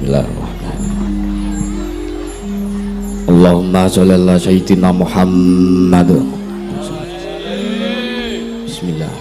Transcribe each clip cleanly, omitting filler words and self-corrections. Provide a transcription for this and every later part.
Bismillahirrahmanirrahim. Allahumma sholli ala sayyidina Muhammad. Bismillah.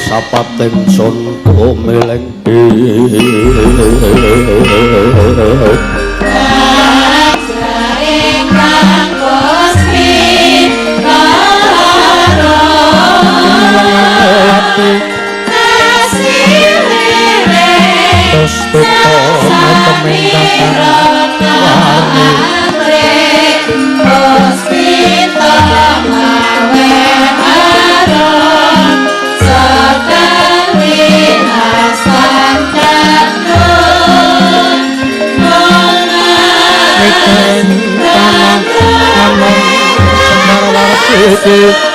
Sapating sun gumeleng Thank you.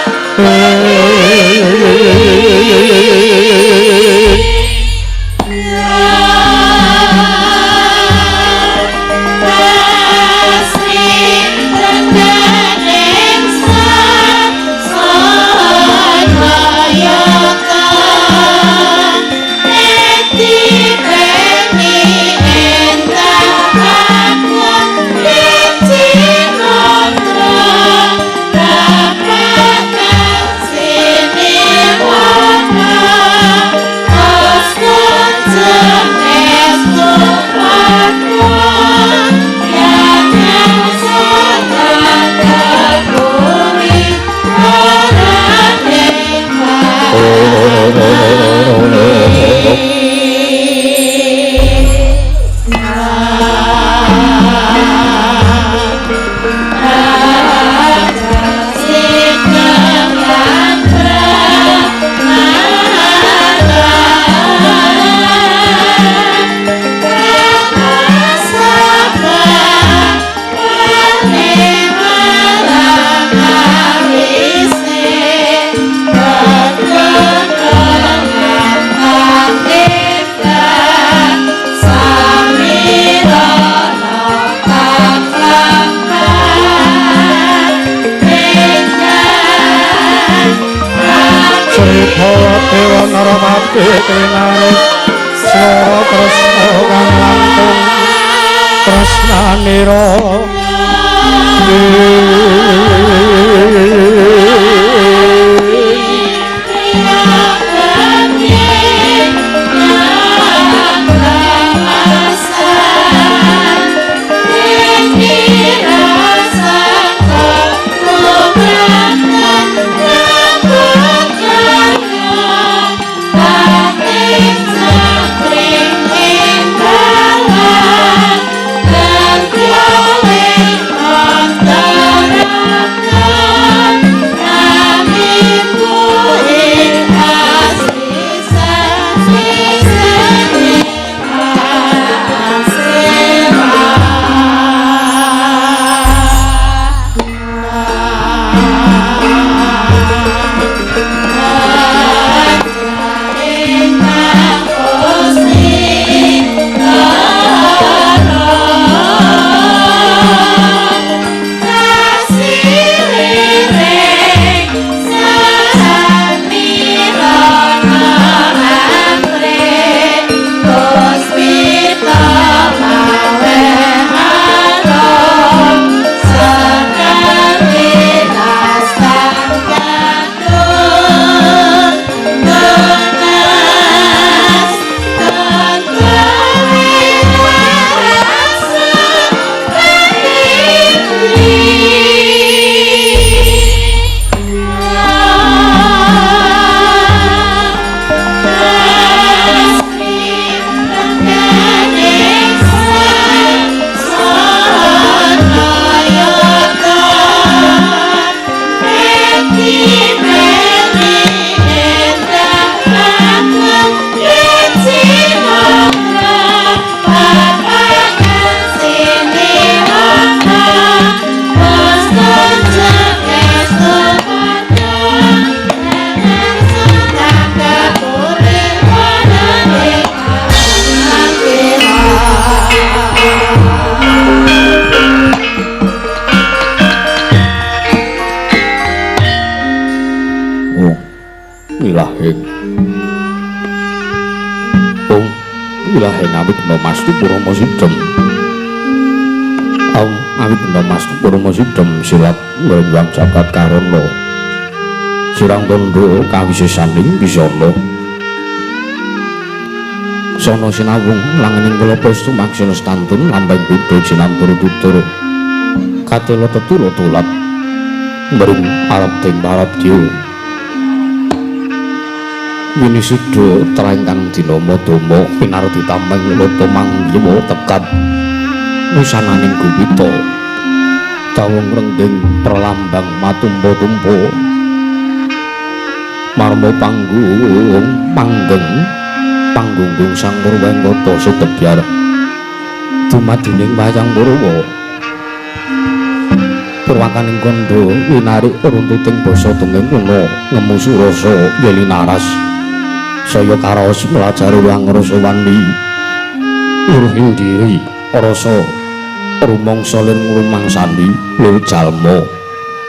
Wilahing awigna mastu purama sidhem. Awigna mastu purama sidhem silat ngrembang jagat karana. Sirang tandha kawisesaning bisana. Sono sinawung langening kelapa sumaksana stantun lambang kuda jinantur tutur. Katela tetula tulat. Mring arep ding parap diu. Winisuda traingkang dinama dama pinardi tameng lata manggiwa tekad wusananing guwita dawung rengging pralambang matumpa-tumpa marma panggung panggeng panggunggung sang Purwengkata sutebyar dumadining wayang Purwa purwakaning kandha winarik runtuting basa dongeng kuna ngemu surasa yelinaras saya karaos melajari lang rasa wani luruhing diri rasa rumangsa lan ngrumangsani lil jalma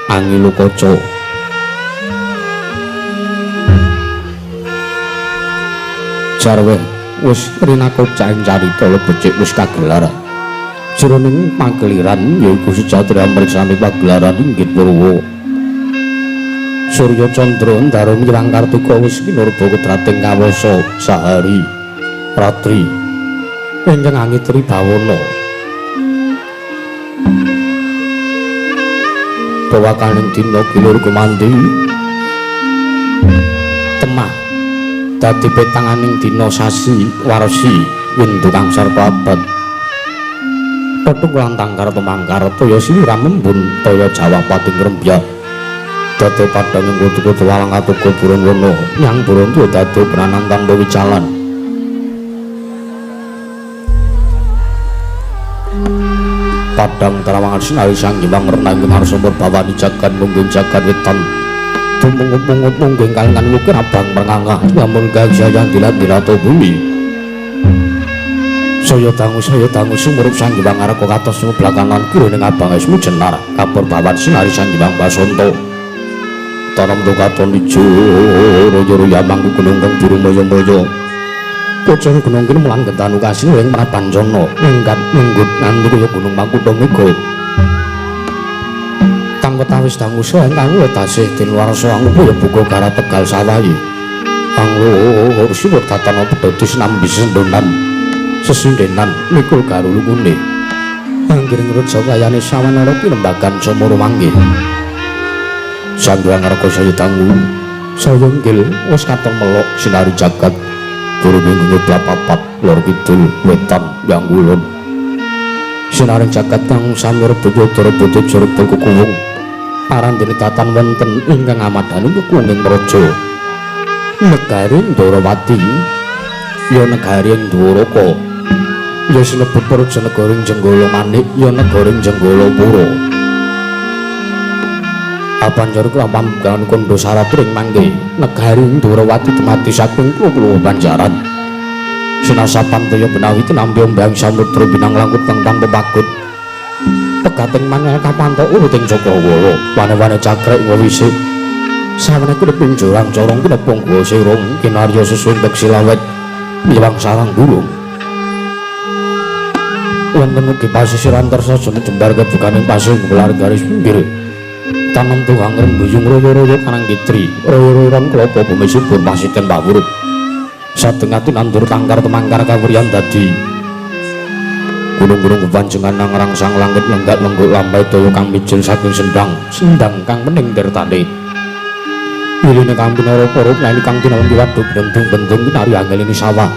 angilukaca jarweh wis rinakocah ing carita becik wis kagelar jroning pageliran yaiku sejatri amriksani pagelaran inggit Purwa Surya Candra Ndara Mirang Kartika wis kinurba kodrating kawasa sahari ratri ingkang angitri bawana pewakaning dina kilur kumandi temah dadi petanganing dina sasi warsi windu kangsar abad petung lan tangkar tumangkar toya siram embun toya Jawa pating rembyak dadi padang ing kutu-kutu walang atuka burung wono nyang burung tuwa dadi pranan tanpa wicalan padang terawangan sinari sang Hyang renang marsa bawani jagat munggung jagat wetan tumungut-mungut mungging kalengan wukir abang merngangah lamun gajah dilat-dilato bumi saya dangu sumurup sang Hyang Arka katos sumblakanan kuring abang esmu jenar kapur bawan sinari sang Hyang Basanta tanam katon ijo royo yamangku gunung kang biru moyo-moyo pocong gunung kene mulang gentanu kasih ing Prabancana minggat minggut nganti kaya gunung Makutha Mega kang wetawis dangu saha ingkang tasih den warsa angupa ya buka garap Tegal sawahi angluhur siwur tatana pedhoti sinambi sendonan sesindenan mikul garulukune anggiring reja kayane sawanara pinembagan samara manggih Sang Hyang Arka saya dangu saya nggil wis katon melok sinari jagat guru minggu papat lor kidul wetan yang kulon sinari jagat kang sami rebut rebut jeruk kukuwung parandene tatan wonten ingkang amadani kekuning praja negari Ndorowati ya negari Ndwaraka ya sinebut praja negara Jenggala Manik ya negara Jenggala Pura Apancar kelampamgan kondo syarat ring mangke negari Ndorowati dumadi saking kulo banjaran sinasapan toya benawi tinampi ombang samudra binang langkut kang tanpa pagut pegating mangel kapantok uruting Cakrawala wane-wane cakrek wewise sawane kuneping jorang corong kunepung gua sirung kinarya sesuntek silawet miwang sarang burung wonten ugi pasisiran tersajane jembar kebukaning pasir gelar garis pinggir tanem tukang rembuyung royo-royo karang kitri royo-royon klopo bumi subur pasiten pawurup sadengati nandur tangkar temangkar kawuryan dadi gunung-gunung kepanjengan nang rangsang langit lenggak lengguk lambai toyo kang mijil saking sendang sendang kang mening tirtane wiline kang pinara para nani kang tinawang waduk bendung-bendung kinari angelini sawah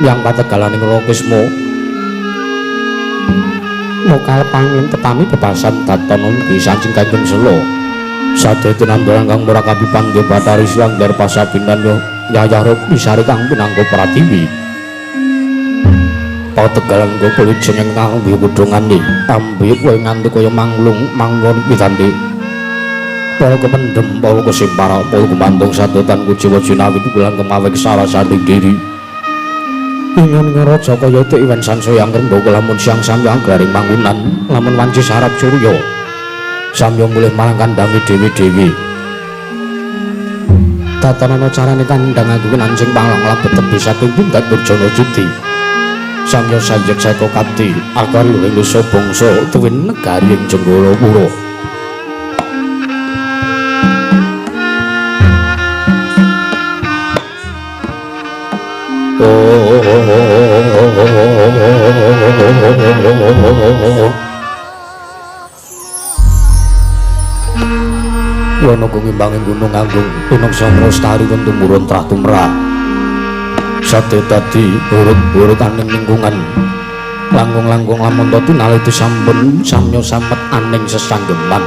yang pategalaning Lokisma mokal pangin petani bebasan datono mugi sancing kanjeng selo sadaya tinambaran kang murakabi pandya Bathari Siang dar pasabinan yo yayah Rukmisari kang pinangka pratiwi pategalan kuwi jeneng kang kudungane ambi kowe nganti kaya manglung manggon widande para kependhem para kesimpara para gumantung sadotan kuciwa jinawi tukulan kemawe kesarasaning diri ingon ngaraja kaya te iwan sansaya ngrembaka lamun siang samya anggaring mangunan lamun wanci sarap surya samya mulih marang kandhange dhewe-dhewe tatanana carane kandhang aku nancing palang labet tebi saking tindak Durjana Judi Sangya sanjek seka kapti akar luwing nusa bangsa tuwin negari ing Jenggalapura. Wana gumimbanging gunung agung pinangsa mrostari tumurun trah tumrah. Sate dadi urut-urutaning lingkungan langkung-langkung lamun tinaliti sampun samya samet aning sesanggeman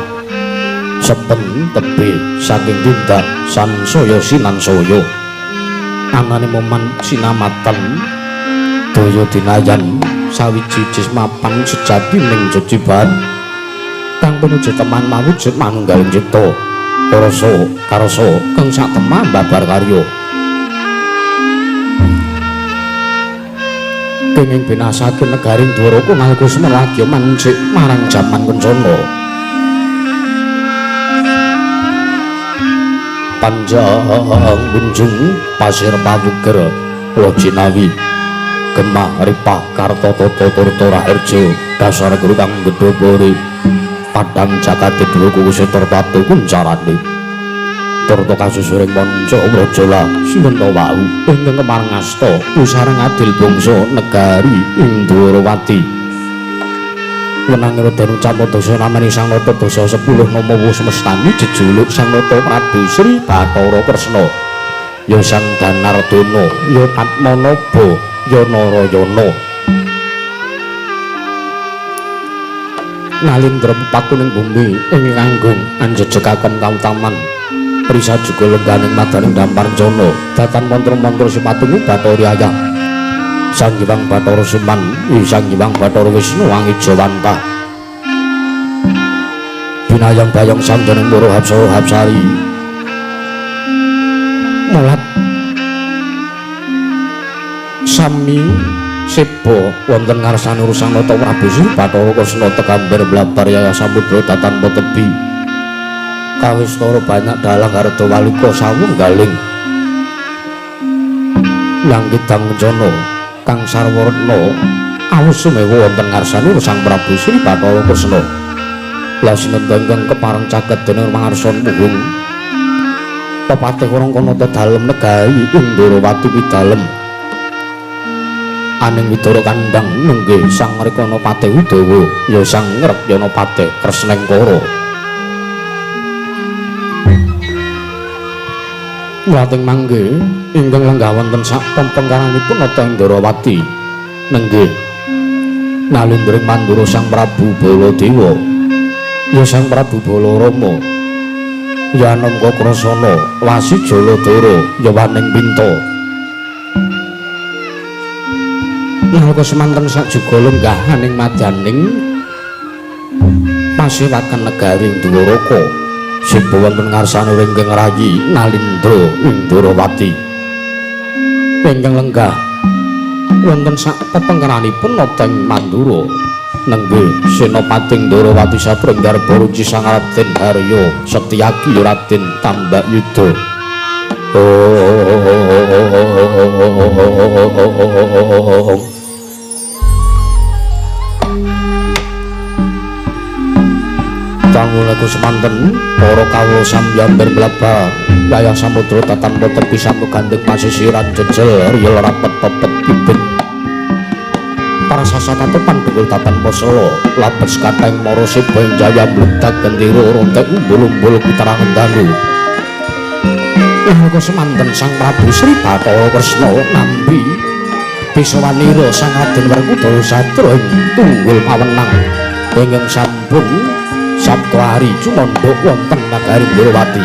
sepen tebih saking tindak sansaya sinansaya anane momen sinamatan daya dinayan sawiji jismapan sejati ning jejiban kang pinuju teman mawujud manunggaling cipta rasa karsa kang sak teman babar karya kenging binasake negari Dwaraka nalika semelagya mancik marang jaman kencana panjang kunjung pasir pawuger Lojinawi gemah ripah karta tata turta raharja dasar guru kang gedhopori padang jagate dluku kusita tatu kuncarane turta kasusuring manca Brajala sinenta wau ingkang kemareng asta pusareng adil bangsa negari ing Dwarawati wenang Raden Ucapadasa nameni Sang Nata Dasa 10 nama semestani jejuluk Sang Nata Prabu Sri Bathara Kresna ya Sang Danardana ya Padmanaba ya Narayana nalindra pakuning bumi ing kanggung anjejekaken kautaman risa juga lengganing madaning dampar jana datan mantra-mantra sipatingu Bathara Ayah Sang Hyang Bathara Siman Sang Hyang Bathara Wisnu Angijawantah binayang bayang samjaning para hapsara hapsari mulat sami seba wonten ngarsane Sang Nata Prabu Sri Bathara Kresna tegambar blabar yaya samudra datan tebi kawistara banyak dalang harta walika sawunggaling yang kidang kencana kang sarwa retna awus sumewa wonten ngarsane Sang Prabu Sri Bathara Kresna lasinenta ingkang kepareng caket dening mangarsa muhung pepatih Warangkanata dalem negari ing Ndorowati pidalem aning Widara kandhang nenggih Sang Rikana Patih Udawa ya Sang Ngrekyana Patih Kresnengkara. Mlating mangke ingkang lenggah wonten sak pempengkaranipun Nata ing Ndorowati nenggih nalindring Mandura Sang Prabu Baladewa ya Sang Prabu Balarama ya Anom Kakrasana Wasi Jaladara ya Waning Pinta. Nalika semanten sak juga lenggah aning madyaning pasewakan negari Dwaraka seba wonten ngarsane ingkang rayi Nalindra ing Ndorowati ingkang lenggah wonten sak pepengkeranipun Nata ing Mandura nenggih Senopati Ndorowati saprenggar Baruci Sang Raden Harya Setyaki Raden Tambak Yuda. Tanggulaku semanten para kawula samyamber mleba yayah samudra tatan tepi samu gandeng pasisiran jejel riyel rapet pepet bibit para sasatate pandhukul tatan posala labet sekathahing mara seba ing jaya mledak gendera rontek umbul-umbul pitarangan dalu. Nalika semanten Sang Prabu Sri Bathara Kresna nampi bisawanira Sang Raden Werkudara Satra ing tunggul pawenang ingkang sampun Sabtu hari cumandha wonten nagari Ndorowati.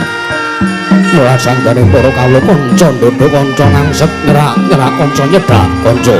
Mula sanggane para kawula kanca ndhodha kanca ngangset nyerak-nyerak kanca nyedak kanca.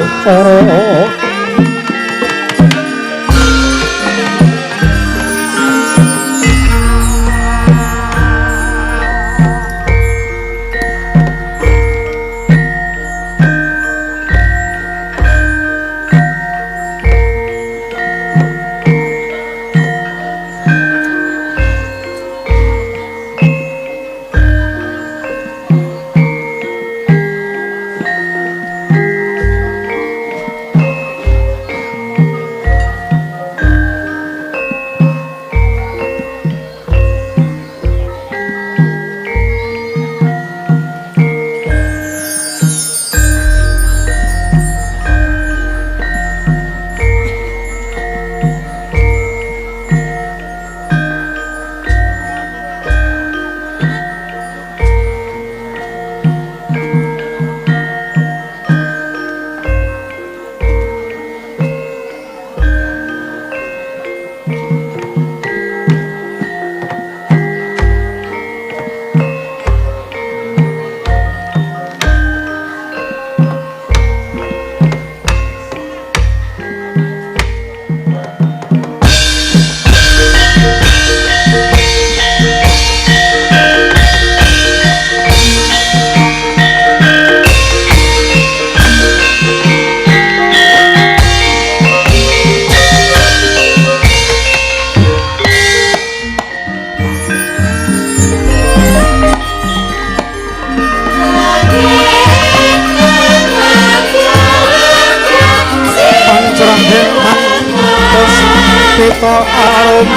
Pita arum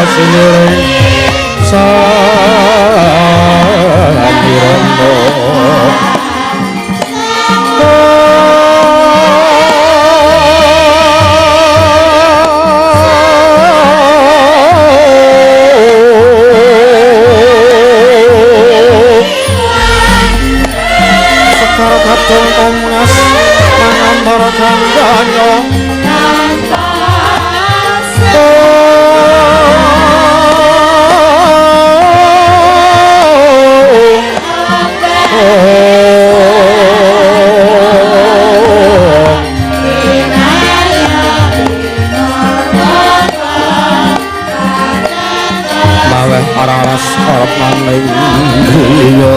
kasiliring samirana. Sekar kadung komngas mangantar gangganya maweh araras arep maning griya.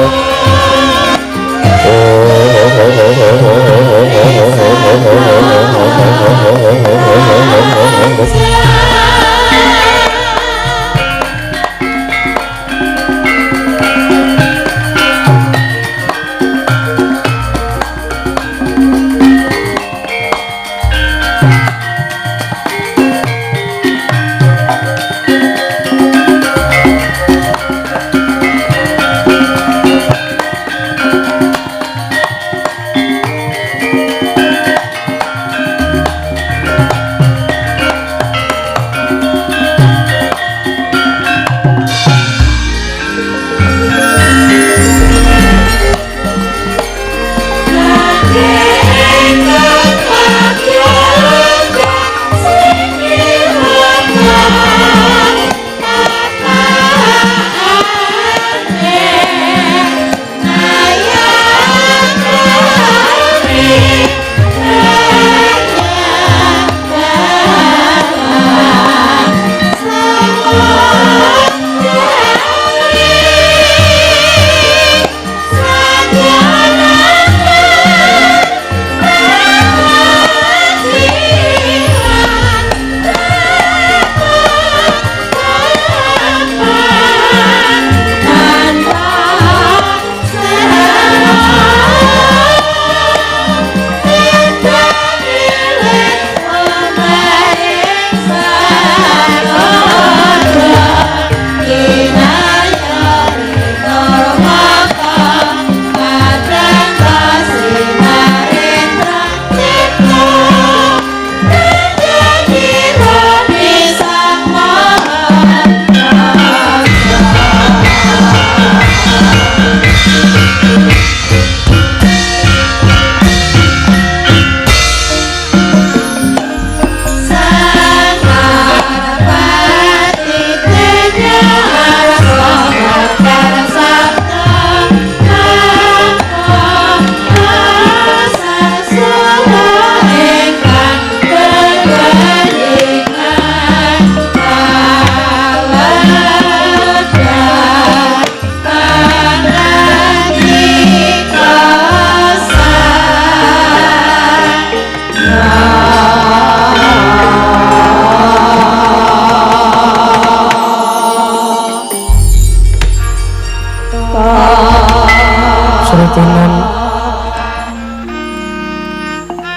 Sritinan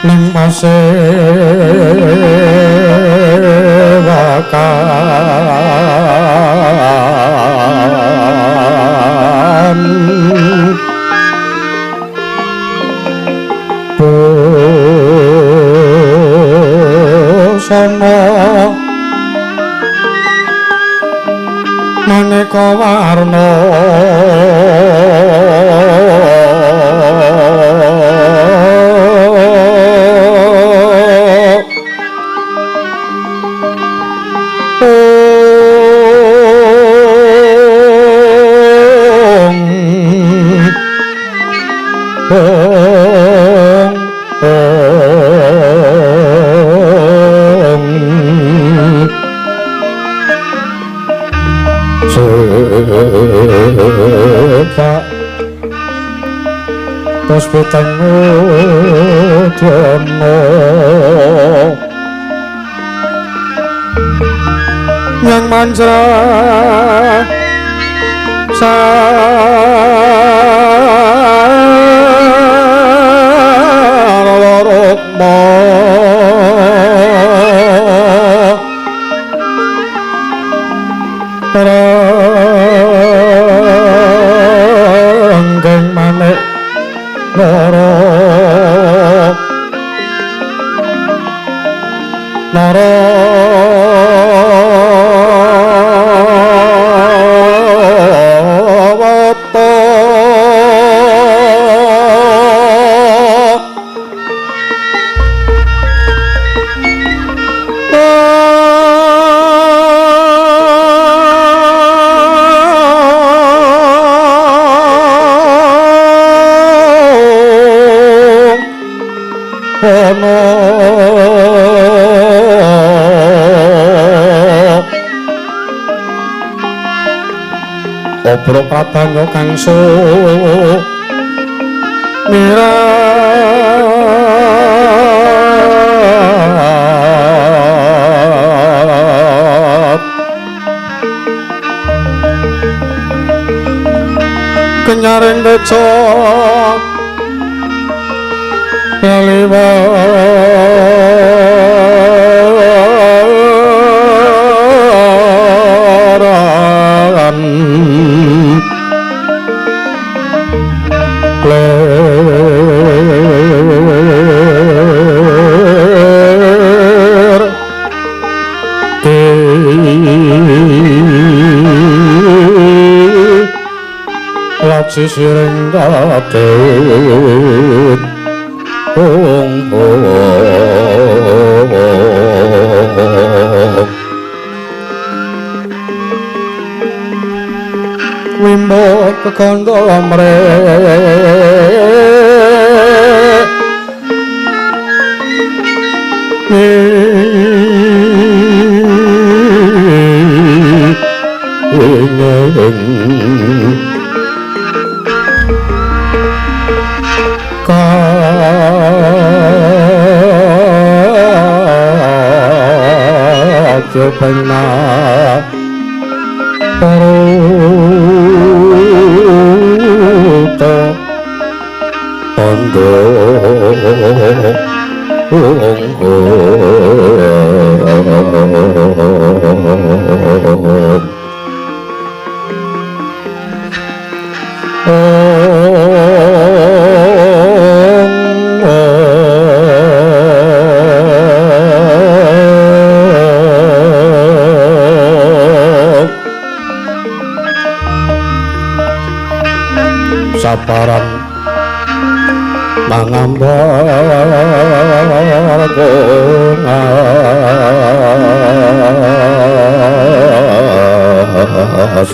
ning pasewakan busana maneka warna Puspitang udana yang manjra Nara Nara Obro pratangga kangso mirat kenyaring teca kaliwaran ler laci siring daden ong wimbo kekandha mre kajepena paruta andha saparan mangambar kongas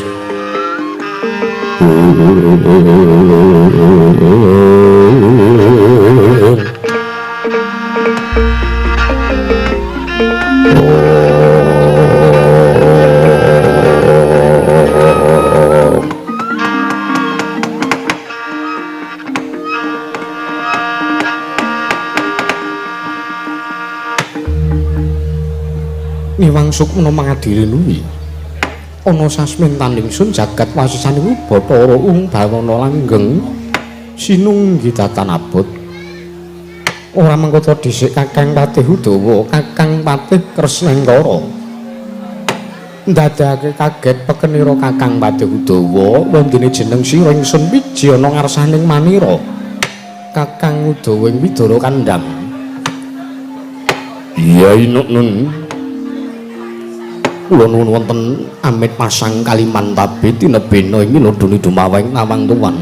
Niwang sukmana mangadili luwi ana sasmin tanding sun jagat wasesane Bathara ung bawana langgeng sinunggi datan abot ora mengkoto dhisik Kakang Patih Udawa Kakang Patih Kresnengkara ndadekake kaget pekenira Kakang Patih Udawa wondene jeneng sira ingsun wiji ana ngarsaning manira Kakang Udawa ing Widara Kandhang. Iya inuk nun kula nuwun wonten amit pasang Kalimantabe tinebena ing minodoni dumaweng nawang tuwan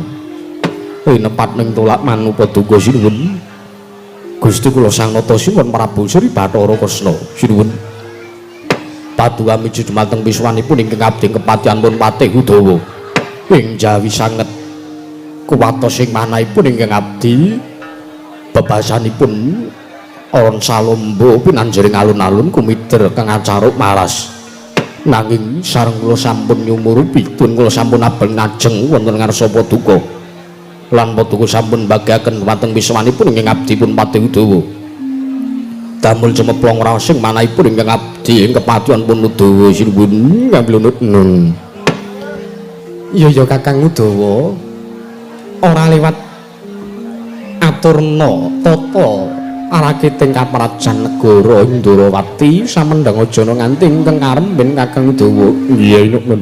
linepat ning tolak manupa duka sinuwun Gusti kula Sang Nata Sinuwun Prabu Sri Bathara Kresna sinuwun paduka miji dumateng piswanipun ingkang abdi kepatihan pun Patih Udawa ing jawi sanget kuwatos ing manahipun ingkang abdi bebasanipun Aron Salombo pinanjering alun-alun kumider kang acaruk maras nanging sareng kula sampun nyumurupi tun kula sampun abeng ngajeng wonten ngarsa paduka lan paduka sampun mbagaken dhumateng wismanipun ingkang abdi pun Patih Udawa damel cemeplong raos ing manahipun ingkang abdi ing kepatihan pun Udawa sinuwun ngambil nun. Iya ya Kakang Udawa ora liwat aturna tata arakiting kaprajan negara Ndrawati samendhang ajana nganti ingkang karemben Kakang Udawa. Iya inuk nun.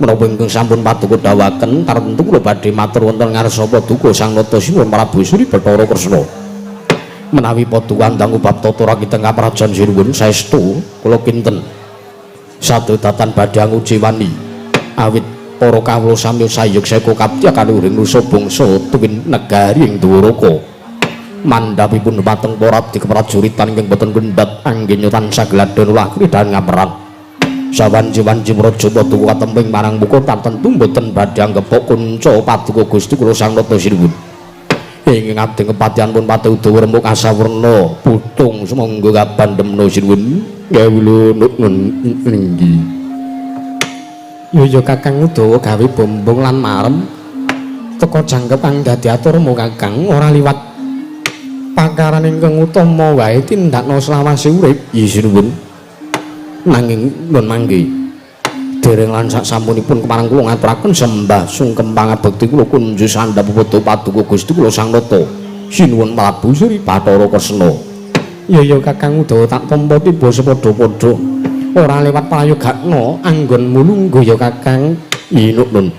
Menapa ingkang sampun paduka dawuhaken tartemtu kula badhe matur wonten ngarsa paduka Sang Nata Sinuwun Prabu Sri Bathara Kresna. Menawi paduka andang bab tata rakiteng kaprajan sinuwun saestu kula kinten sadodatan badhe angujiwani awit para kawula sami sayuk seka kaptya kaluhuring nusa bangsa tuwin negari ing Dwaraka. Mandhapipun dhumateng para abdi keprajuritan ingkang boten kendhat anggenya tansah gladhen ulah kridhan ngaperang. Sawanci-wanci praja paduka katemping marang muka tartemtu boten badhe anggepok kunca paduka Gusti kula Sang Nata Sinuwun. Ing abdi kepatihan pun pati udawa remuk asawerna putung sumangga kabandemna sinuwun. Kawula nuwun inggih. Yo yo Kakang Udawa gawe bombong lan marem teka jangkep kang dadi aturmu Kakang ora liwat pakaran ingkang utama wae tindakna selawase urip. Iya sinuwun. Nanging nun mangke dereng lan sak sampunipun kepareng kula ngaturaken sembah sungkem pangabekti kula kunjuk sandhap padha paduka Gusti kula Sang Nata Sinuwun Prabu Sri Bathara Kresna. Ya ya Kakang Udawa tak tampa tiba sepadha-padha ora lewat prayogakna anggonmu lungguh ya Kakang. Inuk nun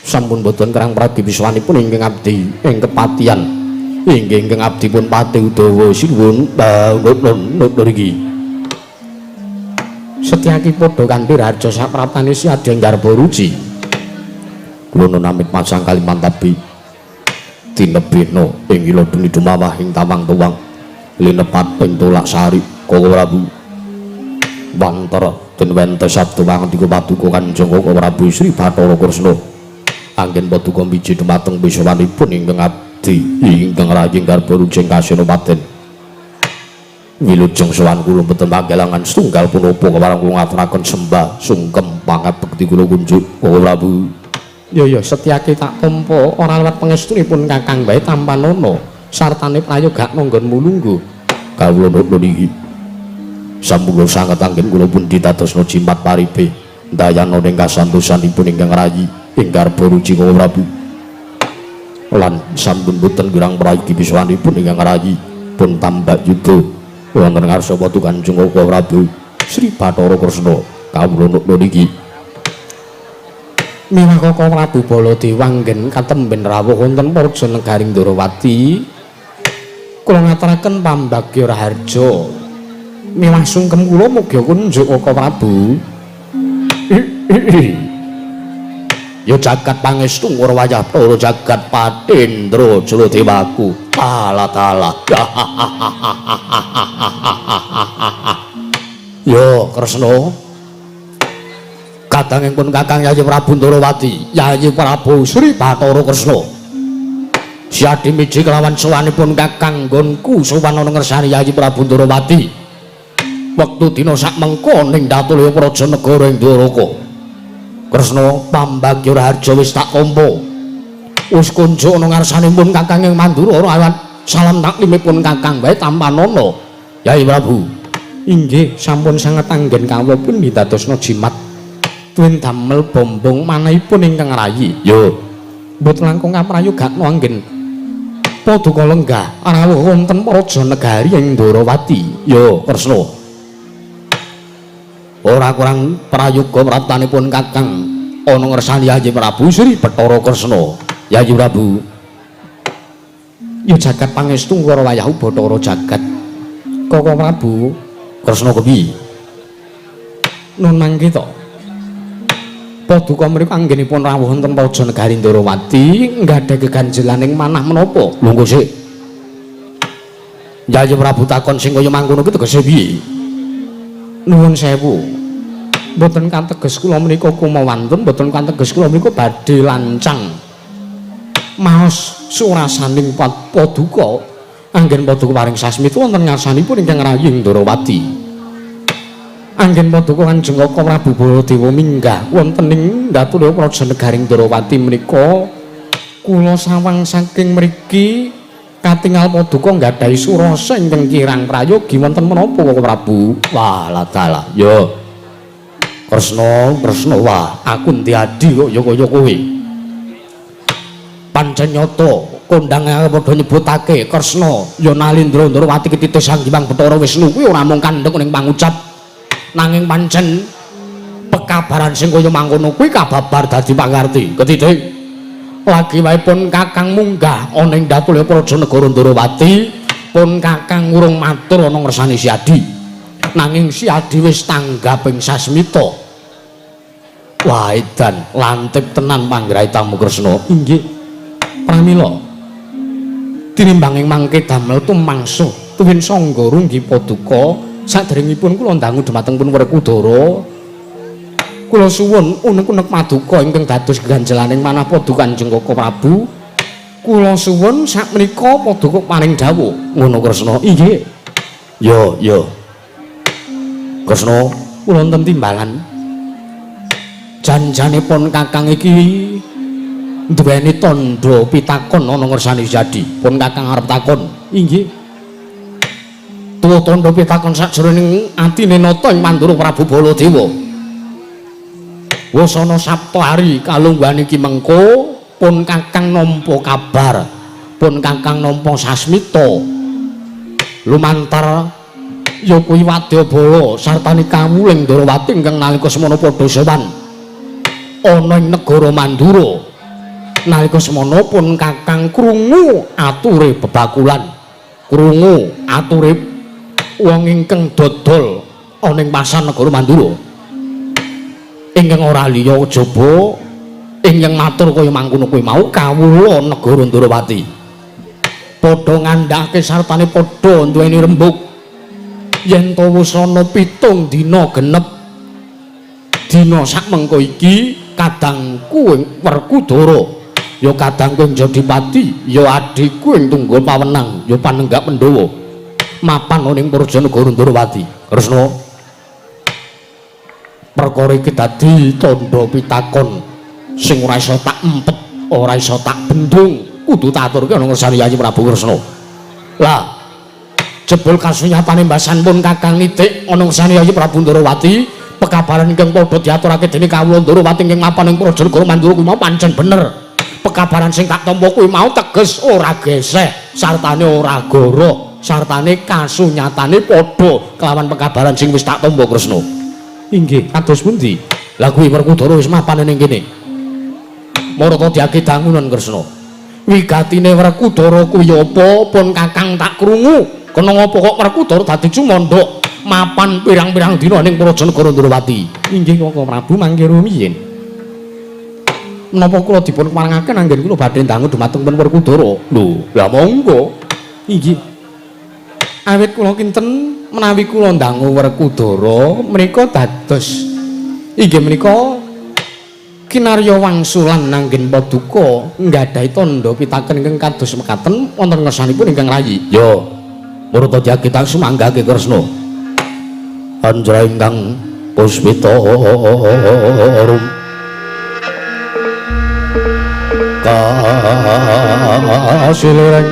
sampun boten kerang pragi wiswanipun ingkang abdi ing kepatihan inggih ingkang abdi pun pati Udawa sinuwun nun nun iki. Setyaki padha kanthi raja sapraptane si Adya Garba Ruci. Kula nun amit masang Kalimantabi tinebihna ing ila deni dumawah ing tawang tuwang linepat ing tulak sari Koko Prabu. Wantara den wente sabda pangandika paduka Kanjeng Koko Prabu Sri Bathara Kresna. Anggen paduka miji dumateng pisawanipun ingkang abdi ingkang rayi Garba Ruci Kasenopaten. Wilujeng sowan kula mboten panggalangan setunggal punapa kepareng kula ngaturaken sembah sungkem pangabekti kula kunjuk Koko Prabu. Ya ya Setyaki tak tampa ora lewat pangestunipun Kakang wae tampanana sartane prayogakna nggonmu lungguh. Kawula nuwun iki. Sampun sanget anggen kula pun ditadosna jimat paripe ndayana ing kasantosanipun ingkang rayi ing Garba Ruci Koko Prabu. Lan sampun boten kirang prayogi piswanipun ingkang rayi pun tambak yuda wonten ngarsa paduka Kanjeng Koko Prabu Sri Bathara Kresna. Kawula nuwun iki. Miwah Koko Prabu Baladewa anggen katemben rawuh wonten praja negaring Ndorowati. Kula ngaturaken pambagya raharja. Miwah sungkem kula mugi kunjuk Koko Prabu. Ya jagat pangestu ngura wayah para jagat patendra jaladewaku. Tala tala. Yo Kresna. Kadanging pun Kakang Yayi Prabu Ndorowati, Yayi Prabu Sri Bathara Kresna. Siadi miji kelawan sowanipun Kakang nggonku sowan ana ngersani Yayi Prabu Ndorowati. Wektu dina sak mengko ning Datulaya Praja negara ing Dwaraka. Kresna pambagya raharja wis tak tampa. Wis kunjuk ana ngarsanipun Kakang ing Mandura ora lewat salam taklimipun Kakang wae tampanana. Yayi Prabu. Inggih sampun sanget anggen kawula pun didadosna jimat tuwin damel bombong manahipun ingkang rayi. Yo mboten langkung kaprayogakna anggen paduka lenggah rawuh wonten praja negari ing Ndorowati. Yo Kresna. Ora kurang prayoga praptanipun Kakang ana ngersani Yayi Prabu Sri Bathara Kresna. Yayi Prabu. Ya jagat pangestu ngara wayah Bathara jagat. Koko Prabu Kresna kepiye? Nun mangke to. Paduka mriku anggenipun rawuh wonten praja negari Ndorowati nggadhahi keganjelaning manah menapa? Lungguh sik. Yayi Prabu takon sing kaya mangkono ki tegese piye? Nuwun sewu. Mboten kateges kula menika kumawantun, mboten kateges kula menika badhe lancang. Maos surasaning paduka anggen paduka paring sasmita wonten ngarsanipun ingkang rayi Ndorowati. Anggen paduka Kanjeng Koko Prabu Baladewa minggah wonten ing Datulaya Praja negaring Ndorowati menika kula sawang saking mriki katingal paduka nggadahi surasa ingkang kirang prayogi wonten menapa Koko Prabu? Wah, dalah. Yo. Kresna, Kresna, wah, aku ndi adi kok ya kaya kowe. Pancen nyata kondang padha nyebutake Kresna ya Nalindra Ndorowati ketite Sang Hyang Bathara Wisnu kuwi ora mung kandhek ning pangucap nanging pancen pekaton Pekabaran sing kaya mangkono kuwi kababar dadi pangarti. Ketitik lagi wae pun Kakang munggah ana ing Datulya Praja Negara Ndarawati, pun Kakang urung matur ana ngersane Siadi. Nanging Siadi wis tanggap ing sasmita. Wah edan, lantip tenan panggraitamu Kresna. Inggih. Pramila tinimbang ing mangke damel tumangsa tuwin sangga runggi paduka saderengipun kula ndangu dhumateng pun Werkudara. Kula suwun unek-unek paduka ingkang dados ganjelaning manah paduka Kanjeng Kaka Prabu. Kula suwun sakmenika paduka paring dawuh. Ngono Kresna. Inggih. Yo yo. Kresna, kula wonten timbalan. Janjanipun Kakang iki duweni tandha pitakon ana ngersane Siadi. Pun Kakang arep takon. Inggih. Tuwa tandha pitakon sakjroning atine nata ing Mandura Prabu Baladewa. Wasana Saptahari kalungguhan iki mengko pun Kakang nampa kabar, pun Kakang nampa sasmita lumantar ya kuwi wadyabala sartane kawuling Ndarawati ingkang nalika semana padha sowan ana ing negara Mandura. Nalika semana pun Kakang krungu ature bebakulan, krungu ature wong ingkang dodol ana ing pasar negara Mandura. Ingkang ora liya kejaba ingkang matur kaya mangkono kuwi mau kawula negara Ndarawati. Padha ngandhake sartane padha duweni rembug yen to wis ana 7 dina genep dina sakmengko iki kadangku ing Werkudara ya kadangku ing Jodipati ya adhiku ing Tunggul Pawenang ya panenggak Pandhawa mapan ana ing Praja Negara Ndarawati. Kresna, perkara iki dadi tandha pitakon sing ora iso tak empet, ora iso tak bendung, kudu tak aturke ana ngersane Yayi Prabu Kresna. Lah, jebul kasunyatane mbasan pun Kakang nitik ana ngersane Yayi Prabu Ndarawati, pekabaran ingkang padha diaturake dening kawula Ndarawati ingkang mapan ing Praja Negara Mandura kuwi mau pancen bener. Pekabaran sing tak tampa kuwi mau teges ora geseh, sartane ora goroh, sartane kasunyatane padha kelawan pekabaran sing wis tak tampa Kresna. Inggih, kados pundi? Lah kuwi Werkudara wis mapan ning kene. Marata diake dangunan Kresna. Wigatine Werkudara kuwi apa pun Kakang tak krungu. Kena ngapa kok Werkudara dadi cumandhak mapan pirang-pirang dina ning Praja Negara Ndarawati. Inggih Kaka Prabu mangke rumiyin. Menapa kula dipun keparengaken anggen kula badhe dangu dhumateng pun Werkudara? Lho, lah monggo. Inggih. Awit kula kinten menawi kula ndangu Werkudara menika dados inggih menika kinarya wangsulan anggen paduka nggadahi tandha pitaken ingkang kados mekaten wonten ngersanipun ingkang rayi. Ya, murta jagi tak sumanggake Kresna. Anjra ingkang puspita arum kasilireng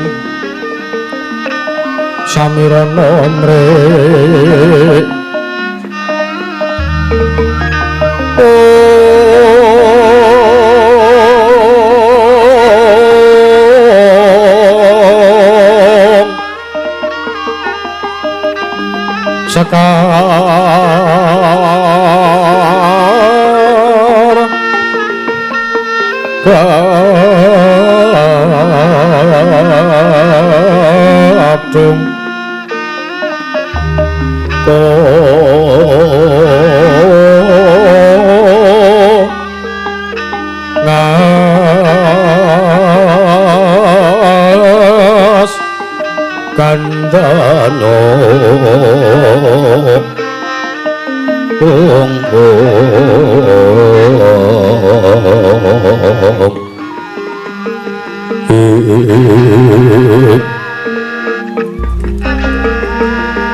samirana mrek sekar gadung ngas kandhano ong ong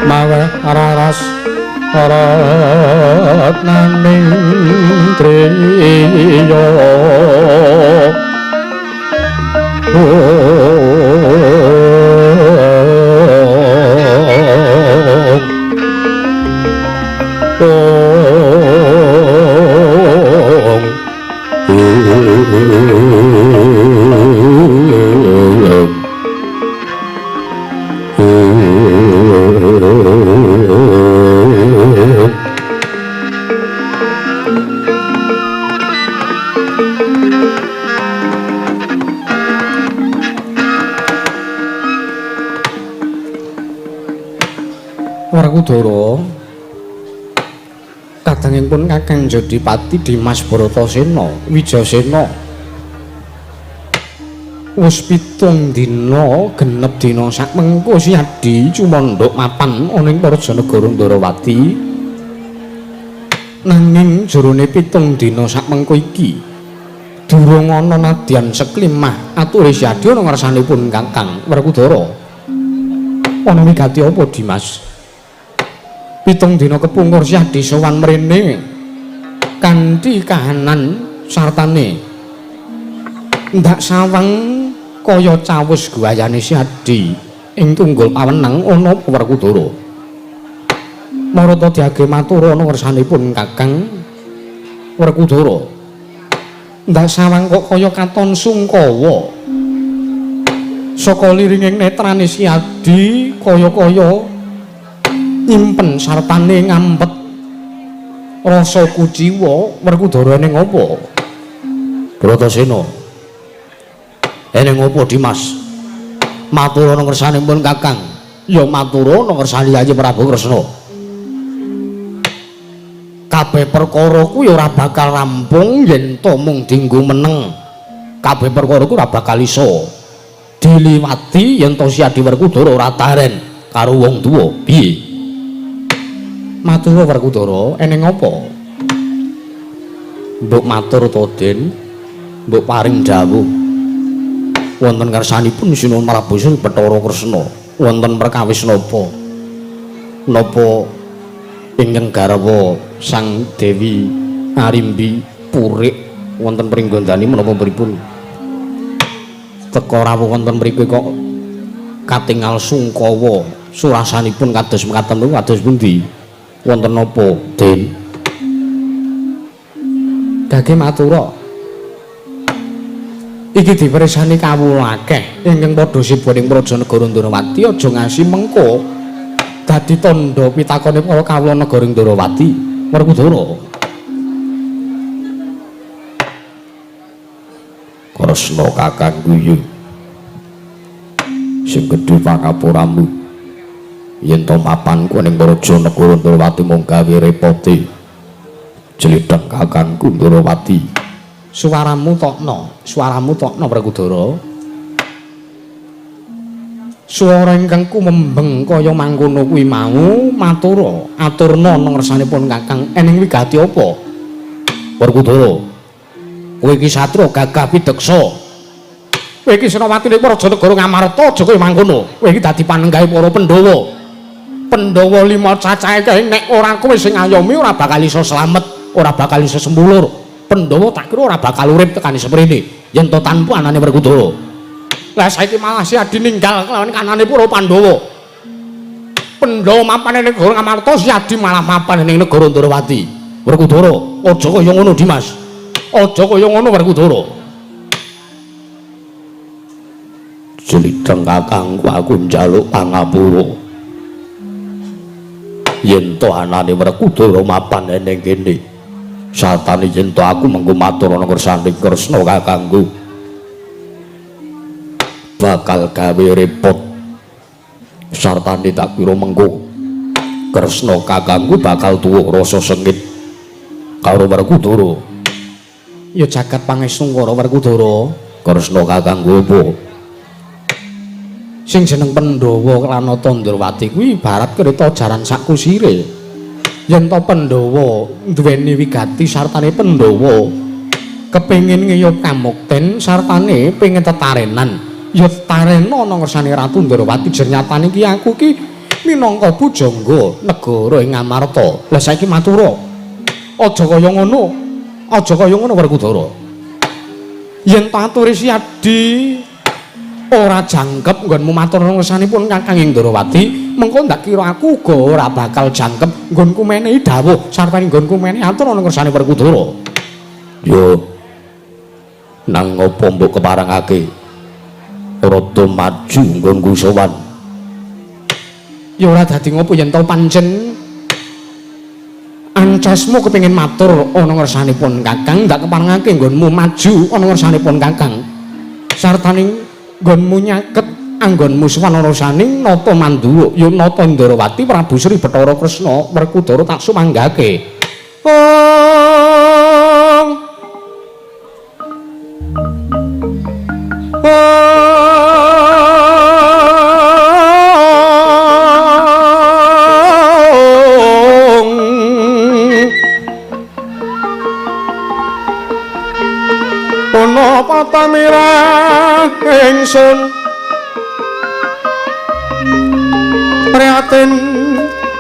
mawe raras ratnaning triya ong ong. Werkudara, kadangipun Kakang Jodipati Dimas Bratasena Wijasena wis 7 dina genep dina sakmengko Siadi cumandhuk mapan ana ing Praja Negara Ndarawati. Nanging jerone 7 dina sakmengko iki durung ana nadyan seklimah ature Siadi ana ngersanipun Kakang Werkudara. Ana wigati apa, Dimas? 7 dina kepungkur Siadi sowan mrene kanthi kahanan sartane ndak sawang kaya cawus guayane Siadi ing tunggul pawenang ana apa Werkudara? Marata diage matur ana ngersanipun Kakang Werkudara. Ndak sawang kok kaya katon sungkawa. Saka liringing netrane Siadi kaya-kaya nyimpen sartane ngampet rasa kuciwa. Werkudara ning apa? Bratasena. Eneng apa, Dimas? Matur ana ngersanipun Kakang. Ya matur ana ngersane Yayi Prabu Kresna. Kabeh perkara kuwi ora bakal rampung yen to mung dienggo meneng. Kabeh perkara kuwi ora bakal iso diliwati yen to Siadi Werkudara ora taren karo wong tuwa. Piye? Matur Werkudara, eneng apa? Mbok matur to, Den? Mbok paring dawuh. Wonten ngersanipun Sinuwun Prabu Sri Bathara Kresna, wonten perkawis napa? Napa ingkang garwa Sang Dewi Arimbi purik wonten pringgondani menapa pripun? Teka rawuh wonten mriku kok katingal sungkawa, surasanipun kados mekaten niku kados pundi? Wonten napa, Den? Gage matura. Iki dipersani kawula akeh ingkang padha siba ing Praja Negara Ndarawati aja ngasi mengko dadi tandha pitakone para kawula negara Ndarawati. Werkudara. Kresna Kakang guyu. Sing gedhe pangapuramu. Yen to mapanku ning Praja Negara Ndarawati mung gawe repote. Jlidheng Kakangku Ndarawati. Suaramu tokno, suaramu tokno Werkudara. Swara ingkang kumembeng kaya mangkono kuwi mau matura, aturna ana ngersanipun Kakang eneng wigati apa? Werkudara. Kowe iki satria gagah pideksa. Kowe iki Senopati ning Praja Negara Ngamarta aja kaya mangkono. Kowe iki dadi panenggahe para Pandhawa. Pandhawa 5 cacahe kae nek ora kowe sing ngayomi ora bakal iso slamet, ora bakal iso sembulur. Pandhawa tak kira ora bakal urip tekani seprene yen to tanpa anane Werkudara. Lah saiki malah Siadi ninggal kelawan kanane para Pandhawa. Pandhawa mapan ning negara Ngamarta, Siadi malah mapan ning negara Ndarawati. Werkudara, aja kaya ngono, Dimas. Aja kaya ngono, Werkudara. Jlidheng Kakangku, aku njaluk pangapura. Yen to anane Werkudara mapan ning kene, satane yen to aku mengko matur ana ngersane Kresna Kakangku bakal gawe repot. Sartane tak kira mengko Kresna Kakangku bakal tuwuh rasa sengit karo Werkudara. Ya jagat pangestungkara Werkudara. Kresna Kakangku apa? Sing jeneng Pandhawa Klanata Ndrawati kuwi ibarat kereta jaran sakusire. Yen to Pandhawa duweni wigati sartane Pandhawa kepengin ngiyup kamukten sartane pengin tetarenan, ya tetarena ana ngersane Ratu Ndrawati. Jernyatane iki aku ki minangka pujangga negara ing Ngamarta. Lah saiki matura, aja kaya ngono, aja kaya ngono Werkudara. Yen to ature Siadi ora jangkep nggonmu matur ngersanipun Kakang ing Ndrawati, mengko ndak kira aku uga ora bakal jangkep nggonku menehi dawuh sartane nggonku menehi atur ana ngersane Werkudara. Yo nang ngopo mbok keparengake rada maju nggonku sowan? Ya ora dadi ngopo yen to pancen ancasmu kepengin matur ana ngersanipun Kakang, ndak keparengake nggonmu maju ana ngersanipun Kakang sartane nggonmu nyaket Anggonmu sowan ana saning nata Manduwa ya nata Ndrawati Prabu Sri Bathara Kresna Werkudara tak sumanggake. Ong Ong Ana patamirah ingsun prihatin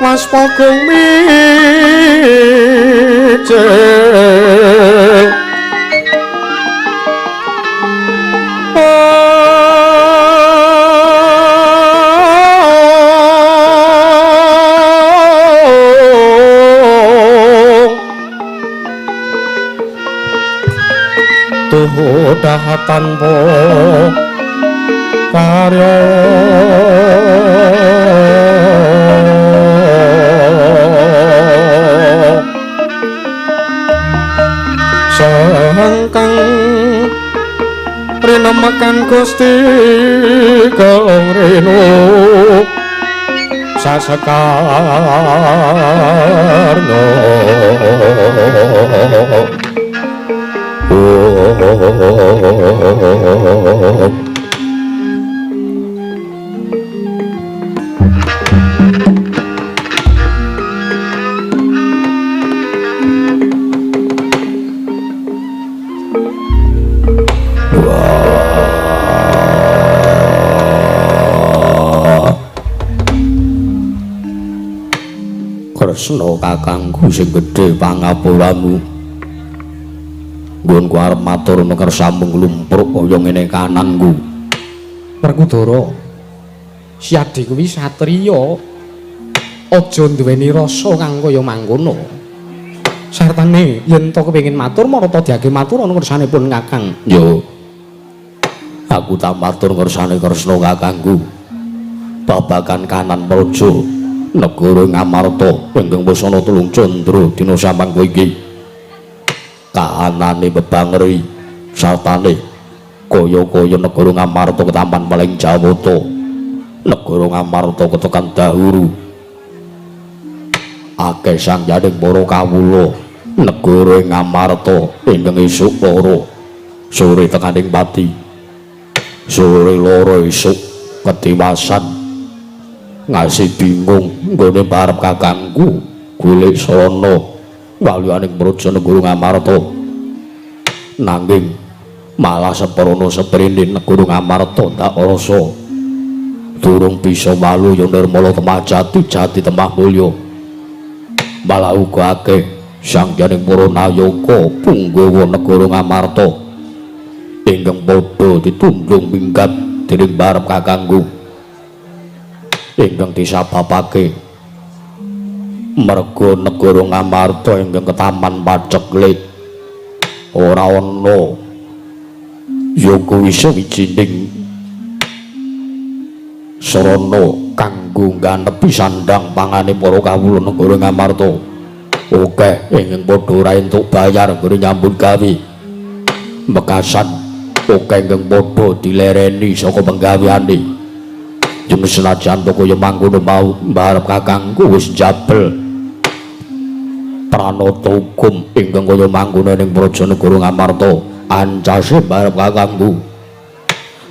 waspagung mijil tuhu dahatan po karya sangkang rinemekan Gusti Kelong Rinu sasekarno. Kresna kakangku sing gedhe pangapuramu. Nggonku arep matur nekersamu nglumpruk kaya ngene kananku. Werkudara, Siadi kuwi satriya, aja duweni rasa kang kaya mangkono. Sartane yen to kepengin matur marata diage matur ana kersanipun Kakang. Yo. Aku tak matur kersane Kresna kakangku. Babagan kanan praja negara Ngamarta ingkang wis ana telung candra dina samangko iki. Kahanane bebangeri sartane kaya-kaya negara Ngamarta ketampan paling Jawata, negara Ngamarta ketekan dahuru akeh sangyaning para kawula negara Ngamarta ingkang esuk loro sore tekaning pati, sore loro esuk ketiwasan ngasih bingung nggone parep kakangku golek sarana walianing praja negara Ngamarta. Nanging malah seprono seprene negara Ngamarta ndak rasa durung bisa walu ya nirmala temah jati jati temah mulya. Malah uga akeh sangyaning para nayaka punggawa negara Ngamarta ingkang padha ditundhung minggat dening barep kakangku ingkang disababake merga negara Ngamarta ingkang ketaman paceklik ora ana ya kuwi sawijining sarana kanggo ngganepi sandhang pangane para kawula negara Ngamarta. Akeh ingkang padha ora entuk bayar nggone nyambut gawe mekasan, akeh ingkang padha dilereni saka penggaweane. Yen senajan to kaya mangkono mau mbarep kakangku wis njabel pranata hukum ingkang kaya mangkono ning praja negara Ngamarta. Ancase mbarep kakangku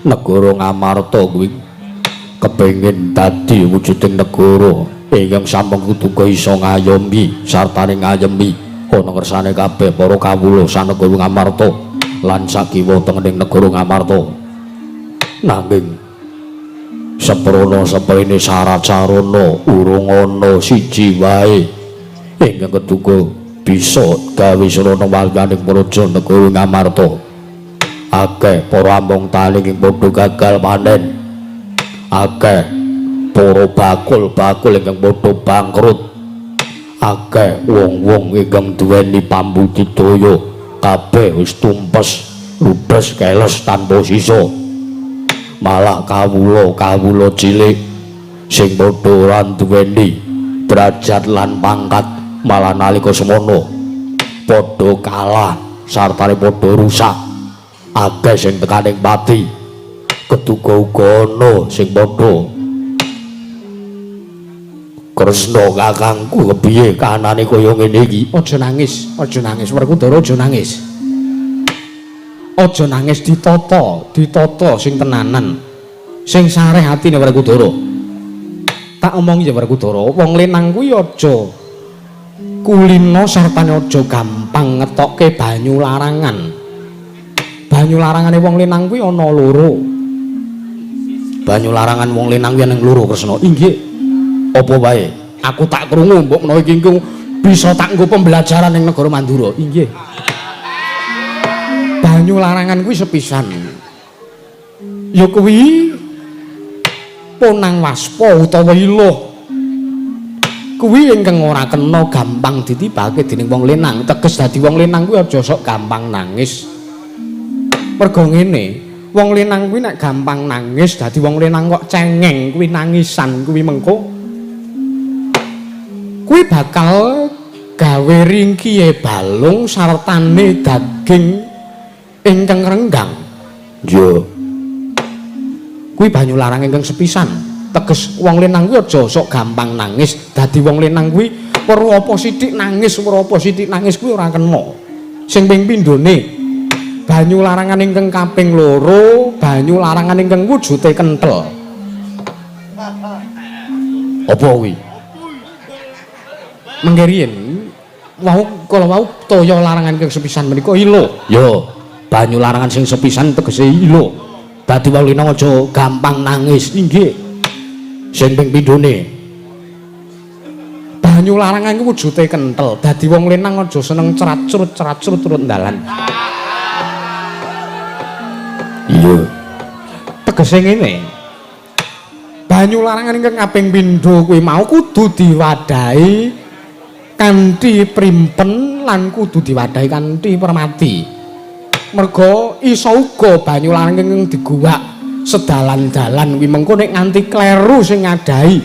negara Ngamarta kuwi kepengin dadi wujuding negara ingkang sampun kudu iso ngayomi sartane ngayemi ana kersane kabeh para kawula sanegara Ngamarta lan sakiwa tengening negara Ngamarta. Nanging seprono seprene syarat sarana urung ana siji wae ingkang keduga bisa gawe sarana waliyaning praja negara Ngamarta. Akeh para among tani ing padha gagal panen, akeh para bakul-bakul ingkang padha bangkrut, akeh wong-wong ingkang duweni pambudidaya kabeh wis tumpes ludes keles tanpa sisa. Malah kawula-kawula cilik sing padha ora duweni derajat lan pangkat malah nalika semono padha kalah sartane padha rusak. Akeh sing tekaning pati. Keduga uga ana sing padha Kresna kakangku kepiye kahanane kaya ngene iki? Aja nangis, aja nangis Werkudara, aja nangis. Aja nangis, ditata, ditata sing tenanan. Sing sareh atine Werkudara. Tak omong ya Werkudara, wong lanang kuwi aja kulina sartane aja gampang ngetokke banyu larangan. Banyu larangane wong lanang kuwi ana loro. Banyu larangan wong lanang kuwi ana loro Kresna. Inggih. Apa wae? Aku tak krungu mbok menawa iki bisa tak nggo pembelajaran ning negara Mandura. Inggih. Banyu larangan kuwi sepisan. Ya kuwi ponang waspa utawa iluh. Kuwi ingkang ora kena gampang ditibake dening wong lanang. Teges dadi wong lanang kuwi aja sok gampang nangis. Mergo ngene, wong lanang kuwi nek gampang nangis dadi wong lanang kok cengeng kuwi nangisan kuwi mengko kuwi bakal gawe ringkihe balung sartane daging ingkang renggang. Iya. Kuwi banyu larang ingkang sepisan. Teges wong lanang kuwi aja sok gampang nangis. Dadi wong lanang kuwi weruh apa sithik nangis, weruh apa sithik nangis kuwi ora kena. Sing ping pindhone banyu larangan ingkang kaping loro, banyu larangan ingkang wujude kenthel. Apa kuwi? Mengke riyin wau kala wau toya larangan ingkang sepisan menika ilo. Ya, banyu larangan sing sepisan tegese ilo. Dadi wong lanang aja gampang nangis. Inggih. Sing ping pindhone banyu larangan iku wujude kenthel. Dadi wong lanang aja seneng crat-crut turut dalan. Iya. Tegese ngene. Banyu larangan ingkang kaping pindho kuwi mau kudu diwadahi kanthi primpen lan kudu diwadahi kanthi permati. Merga iso uga banyu larang ingkang diguwak sedalan-dalan kuwi mengko nek nganti kleru sing ngadahi.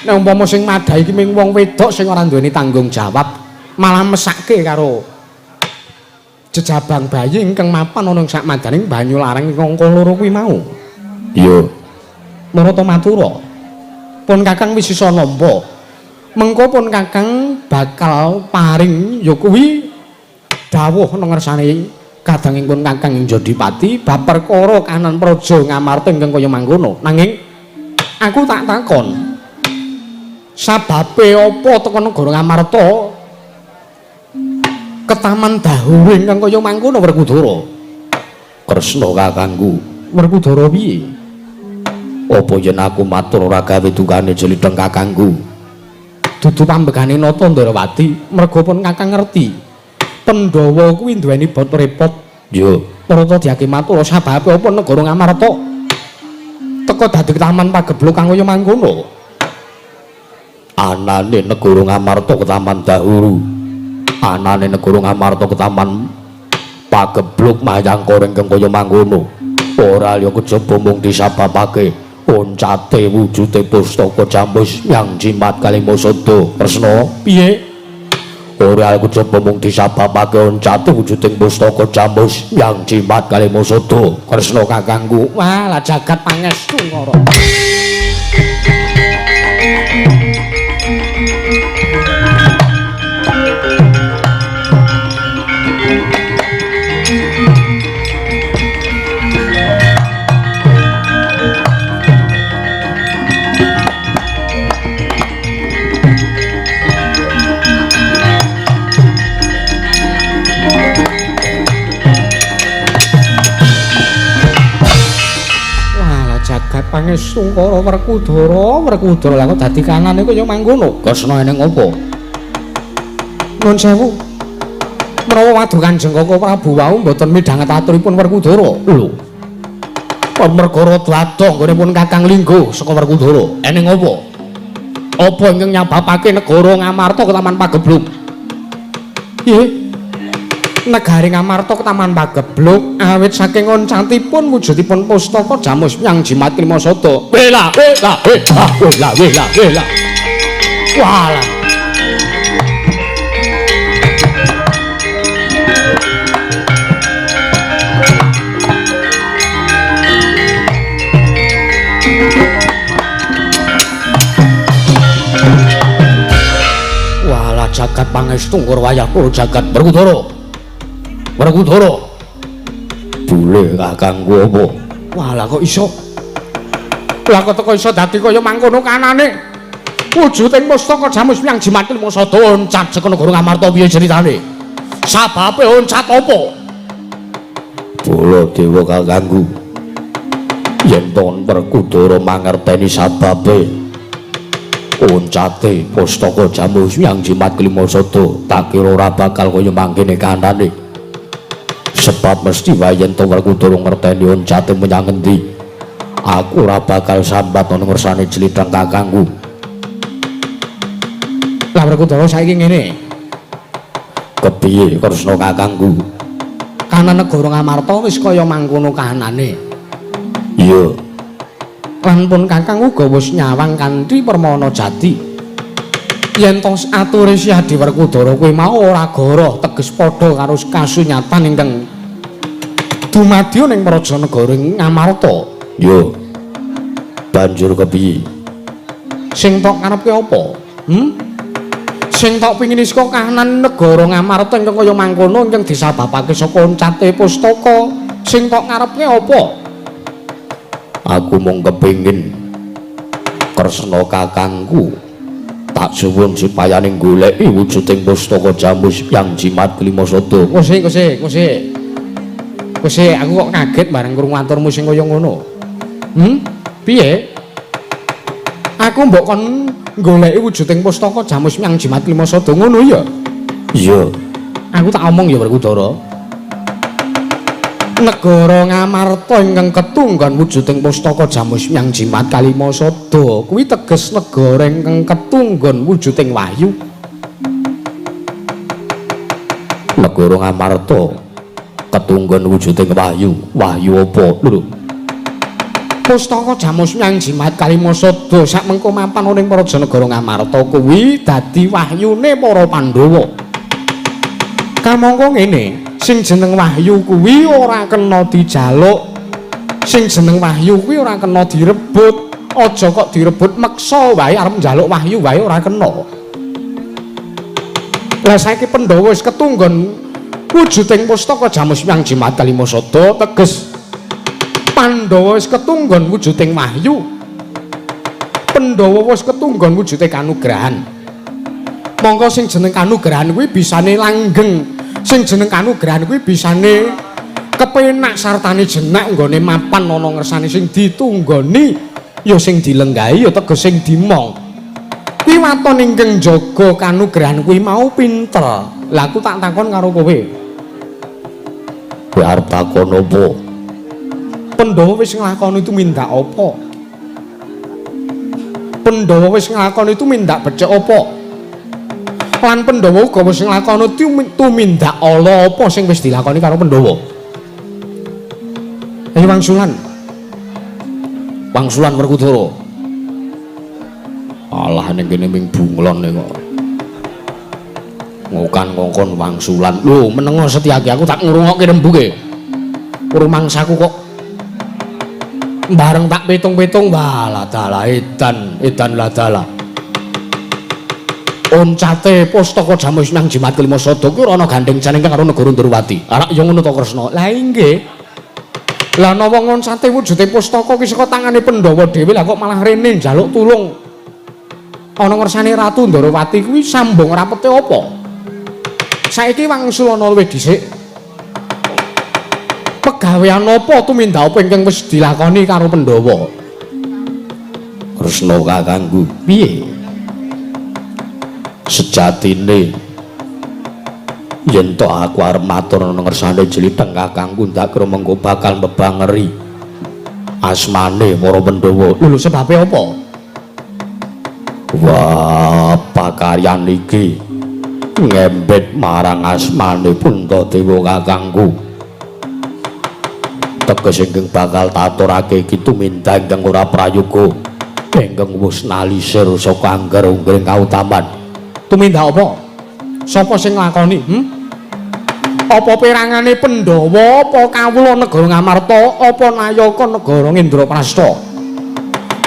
Nek umpama sing madhahi iki mung wong wedok sing ora duweni tanggung jawab, malah mesake karo jejabang bayi ingkang mapan ana ing sakmadaning banyu larang ingkang angka loro kuwi mau. Iya. Marata matura. Pun Kakang wis iso nampa. Mengko pun Kakang bakal paring ya kuwi dawuh nang ngersane kadangipun Kakang Jodipati bab perkara kahanan praja Ngamarta ingkang kaya mangkono. Nanging aku tak takon, sababe apa teka negara Ngamarta ketaman dawuh ingkang kaya mangkono Werkudara? Kresna kakangku. Werkudara piye? Apa yen aku matur ora gawe dukane jeliteng kakangku? Dudu pambegane Nata Ndrawati, merga pun Kakang ngerti Pandhawa kuwi duweni bot repot. Iya. Marata diake matur sababe apa negara Ngamarta teka dadi taman pagebluk kang kaya mangkono. Anane negara Ngamarta ketaman dahulu. Anane negara Ngamarta ketaman pagebluk mayangkara ingkang kaya mangkono. Ora liya kejaba mung disababake oncate wujude pustaka jamus yang jimat kalimasada. Kresna piye? Ora kejaba mung disababake oncate wujuding pustaka jamus yang jimat kalimasada. Kresna kakangku. Wah, lah jagat pangestu ngara. Pangestu karo Werkudara, Werkudara lha kok dadi kanane kaya mangkono. Kresna eneng apa? Nuwun sewu. Menawa waduh Kanjeng Koko Prabu wau mboten midhanget aturipun Werkudara. Lho. Merga rada adoh nggonipun Kakang lingguh saka Werkudara. Eneng apa? Apa ingkang nyababake negara Ngamarta ketaman pagebluk? Nggih. Negari Ngamarta ketaman pagebluk awit saking oncatipun wujudipun pustaka jamus yang jimat klimasada. Wela wela wela wela wela wela. Walah. jagat pangestu nggur wayah kula jagat Werkudara. Werkudara. Bule kakangku apa? Walah kok iso? Lah kok teko iso dadi kaya mangkono kanane? Wujuding pustaka Jamus Miang Jimat Kelima Sada oncat saka negara Ngamarta piye ceritane? Sababe oncat apa? Baladewa kakangku. Yen to Werkudara mangerteni sababe oncate pustaka Jamus Miang Jimat Kelima Sada, tak kira ora bakal kaya mangkene kanane. Sebab mesti wae yen to Werkudara ngerteni oncate menyang endi, aku ora bakal sambat ana ngersane jlitheng kakangku. Lah Werkudara saiki ngene. Kepiye Kresna kakangku? Kanan negara Ngamarta wis kaya mangkono kahanane. Iya. Lan pun kakang uga wis nyawang kanthi permana jati. Yen to ature Si Adi Werkudara kuwi mau ora goroh teges padha karo kasunyatan ingkang dumadya ning praja negara Ngamarta. Iya. Banjur kepiye? Sing tok karepke apa? Sing tok pingini saka kahanan negara Ngamarta ingkang kaya mangkono ingkang disababake saka oncate pustaka, sing tok ngarepke apa? Aku mung kepingin Kresna kakangku tak suwun supayane goleki wujuding pustaka Jamus Yang Jimat Kelima Sada. Kose kose kose. Kose aku kok kaget bareng krungu aturmu sing kaya ngono. Piye? Aku mbok kon goleki wujuding pustaka Jamus Miang Jimat Kelima Sada ngono ya? Iya. Aku tak omong ya Werkudara. Negara Ngamarta ingkang ketunggon wujuding pustaka Jamus Miang Jimat Kalima Sada kuwi teges negara ingkang ketunggon wujuding wahyu. Negara Ngamarta ketunggon wujuding wahyu. Wahyu apa lho? Pustaka Jamus Miang Jimat Kalima Sada sak mengko mapan ning praja negara Ngamarta kuwi dadi wahyune para Pandhawa. Kamangka ngene, sing jeneng wahyu kuwi ora kena dijaluk. Sing jeneng wahyu kuwi ora kena direbut. Aja kok direbut meksa wae arep njaluk wahyu wae ora kena. Lah saiki Pandhawa wis ketunggon wujuding pustaka Jamus Miang Jimat Kalima Sada teges Pandhawa wis ketunggon wujuding wahyu. Pandhawa wis ketunggon wujude kanugrahan. Mongko sing jeneng kanugrahan kuwi bisane langgeng. Sing jeneng kanugrahan kuwi bisane kepenak sartane jenak nggone mapan ana ngersane sing ditunggoni ya sing dilenggahi ya teges sing dimong. Kuwi waton ingkang jaga kanugrahan kuwi mau pinter. Lah aku tak takon karo kowe. Kowe arep takon apa? Pandhawa wis nglakoni tumindak apa? Pandhawa wis nglakoni tumindak becik apa? Lan Pandhawa uga wis nglakoni tumindak ala apa sing wis dilakoni karo Pandhawa? Ayo wangsulan. Wangsulan Werkudara. Alah ning kene ming bunglon kok. Ngokan-ngongkon wangsulan. Lho menengo Setyaki, aku tak ngrungokke rembuke. Rumangsaku kok bareng tak pitung-pitung walah dalah edan edan ladalah. Oncate pustaka Jamus Miang Jimat Kelima Sada kuwi ora ana gandeng jane karo negara Ndrawati. Arak ya ngono to Kresna. Lah inggih. Lah ana wong oncate wujude pustaka ki saka tangane Pandhawa dhewe lah kok malah rene njaluk tulung. Ana ngersane Ratu Ndrawati kuwi sambung rapete apa? Saiki wangsulana luwih dhisik. Pegawean apa tumindak apa ingkang wis dilakoni karo Pandhawa? Kresna kakangku, piye? Sejatine yen to aku arep matur ngersane jlitheng kakangku ndak kira mengko bakal mebangeri asmane para Pandhawa. Lho sebabe apa? Wah, pakaryan iki ngembet marang asmane Puntadewa kakangku. Teges ingkang bakal taturake iki tumindak ingkang ora prayoga ingkang wis nalisir saka angger-anggering kautaman. Tumindak apa? Sapa sing nglakoni? Apa perangane Pandhawa, apa kawula negara Ngamarta, apa nayaka negara Ngendraprasta?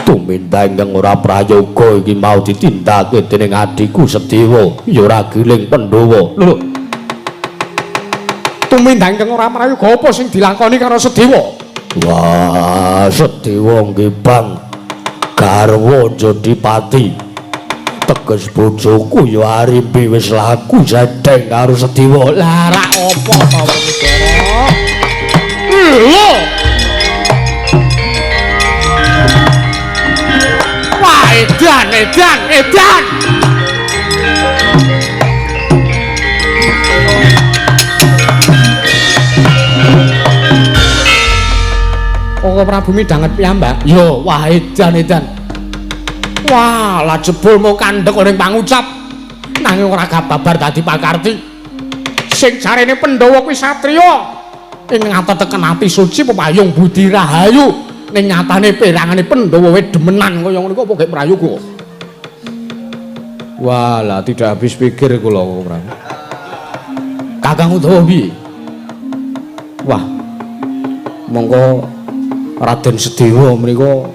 Tumindak ingkang ora prayoga iki mau ditindakake dening adhiku Sedewa, ya ora giling Pandhawa. Lho. Tumindak ingkang ora prayoga apa sing dilakoni karo Sedewa? Wah, Sedewa nggih Bang. Garwa jadi pati. Teges bojoku ya Arimbi wis laku jedeng karo Sedewa. Lah rak apa to Werkudara? Lho. Wah, edan, edan, edan. Koko Prabu midhanget piyambak. Yo, wah edan, edan. Wah, lah jebul mau kandhek ning pangucap. Nanging ora kababar dadi pakarti. Sing jarene Pandhawa kuwi satriya. Ing ngateteken ati suci pepayung budi rahayu. Ning nyatane perangane Pandhawa wis demenan kaya ngono iku apa gek prayoga. Wah, lah tidak habis pikir kula Koko Prabu. Kakang Udawa piye? Wah. Monggo Raden Sedewa menika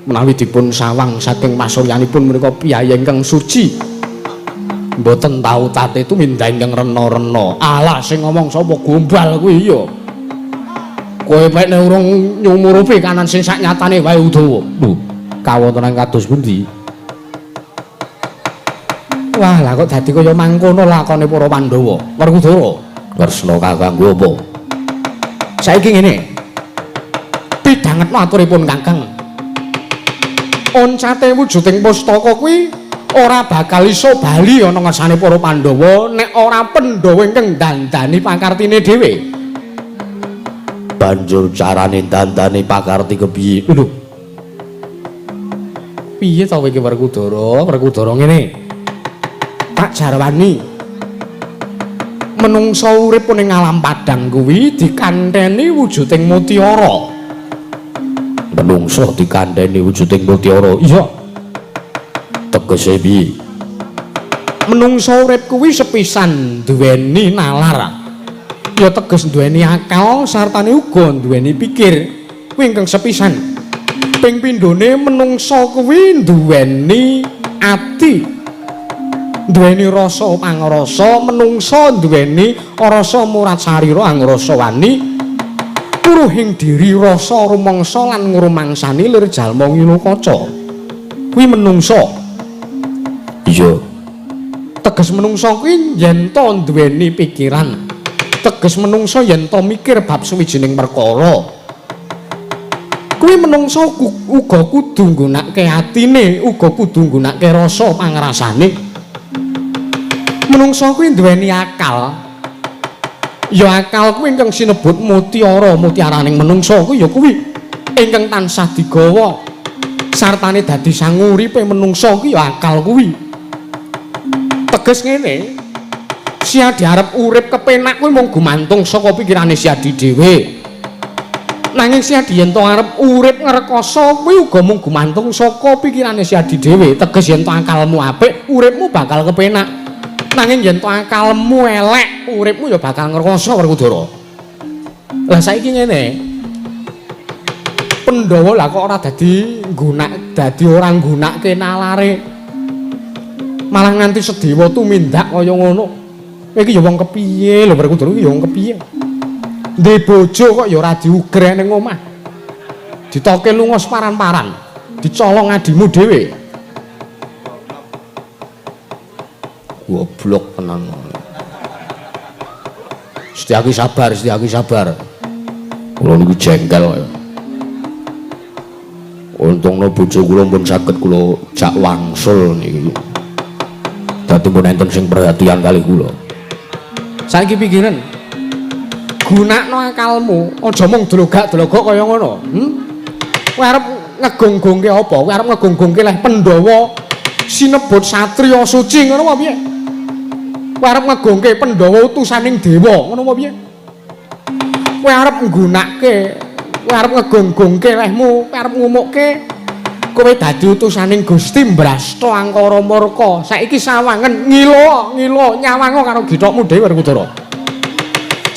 menawi dipun sawang saking pasuryanipun menika piyayi ingkang suci. Mboten tau tate tumindak ingkang rena-rena. Alah sing ngomong sapa gombal kuwi ya. Kowe pekne urung nyumurupi kanan sing sak nyatane wae Udawa. Lho, kawontenan kados pundi? Wah, lah kok dadi kaya mangkono lakone para Pandhawa. Werkudara, Kresna kakangku apa? Saiki ngene. Pidhangetno aturipun Kakang. Oncate wujuding pustaka kuwi ora bakal iso bali ana ngersane para Pandhawa nek ora Pandhawa ingkang dandani pakartine dhewe. Banjur carane dandani pakarti kepiye? Lho. Piye to kowe iki Werkudara? Werkudara ngene. Tak jarwani. Menungsa urip ning alam padang kuwi dikanteni wujuding mutiara. Menungsa dikandheni wujuding mutiara. Iya. Tegese piye? Menungsa urip kuwi sepisan duweni nalar. Ya teges duweni akal sartane uga duweni pikir. Kuwi ingkang sepisan. Ping pindhone menungsa kuwi duweni ati. Duweni rasa pangrasa, menungsa duweni rasa murat sarira angrasa wani. Puruhing diri rasa rumangsa lan ngrumangsani lir jalma ngilu kaca. Kuwi menungsa. Iya. Teges menungsa kuwi yen to duweni pikiran. Teges menungsa yen to mikir bab suwijining perkara. Kuwi menungsa uga kudu nggunakake atine, uga kudu nggunakake rasa pangrasane. Menungsa kuwi duweni akal. Ya akal kuwi ingkang sinebut mutiara, mutiaraning menungsa kuwi ya kuwi ingkang tansah digawa sartane dadi sanguripe menungsa kuwi ya akal kuwi. Teges ngene, Siadi arep urip kepenak kuwi mung gumantung saka pikirane Siadi dhewe. Nanging Siadi yen to arep urip ngrekoso kuwi uga mung gumantung saka pikirane Siadi dhewe. Teges yen to akalmu apik, uripmu bakal kepenak. Nanging yen to akalmu elek, uripmu ya bakal ngrekoso Werkudara. Lah saiki ngene. Pandhawa lah kok ora dadi nggunak, dadi ora nggunakake nalare. Malah nganti Sedewa tumindak kaya ngono. Kowe iki ya wong kepiye lho Werkudara iki ya wong kepiye? Ndek bojo kok ya ora diugreh ning omah. Ditoke lunga separan-paran, dicolong adimu dhewe. Goblok tenan. Setyaki sabar, Setyaki sabar. Kula niku jengkel kaya. Untungno bojo kula pun saged kula jak wangsul niki. Dadi pun enten sing perhatian kali kula. Saiki pikiran. Gunakno akalmu, aja mung dlogak-dlogok kaya ngono. Kowe arep ngegong-gongke apa? Kowe arep ngegong-gongke leh Pandhawa sinebut satriya suci ngono apa piye? Kowe arep ngegongke Pandhawa utusaning dewa ngono apa piye? Kowe arep nggunakake, kowe arep ngegong-gongke lehmu, kowe arep ngumukke kowe dadi utusaning Gusti Mbrasta Angkara Murka. Saiki sawangen ngilo, ngilo nyawango karo githokmu dhewe Werkudara.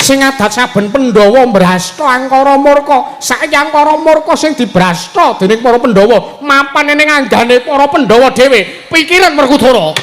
Sing adat saben Pandhawa mbrasta angkara murka. Saiki angkara murka sing dibrasta dening para Pandhawa mapan ning anggane para Pandhawa dhewe. Pikiran Werkudara.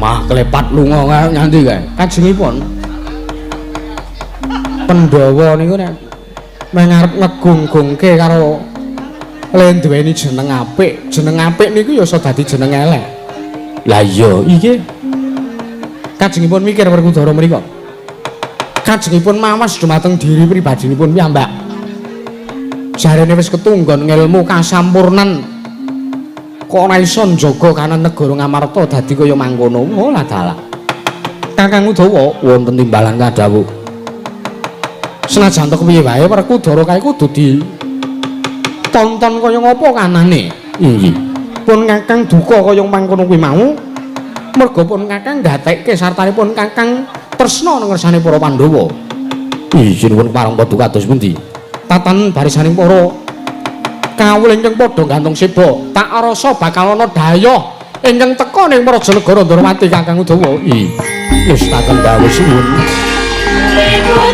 Mah klepat lunga kae nyanti kae. Kajengipun Pandhawa niku nek meh ngarep ngegung-gungke karo le duweni jeneng apik. Jeneng apik niku ya iso dadi jeneng elek. Lah iya iki. Kajengipun mikir Werkudara mriku. Kajengipun mawas dumateng diri pribadinipun piyambak. Jarene wis ketunggon ngelmu kasampurnan. Kok ora iso njaga kanan negara Ngamarta dadi kaya mangkono. Oh lah dalah. Kakang Udawa wonten timbalan kadhawuh. Senajan to kepiye wae Werkudara kae kudu di tonton kaya ngapa kanane. Inggih. Pun Kakang duka kaya mangkono kuwi mau. Merga pun Kakang gatekke sartanipun Kakang tresna nang ngersane para Pandhawa. Izinipun pareng padha kados pundi? Tatan barisaning para kawula ingkang padha gantung seba, tak rasa bakal ana dayoh ingkang teka ning Praja Negara Ndorowati Kakang Udawa. Wis tak kendhawuh suwun. Medun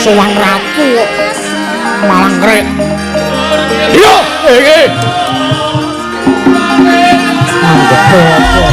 sowan ratu malang krek. Iya, iki. Apa-apa.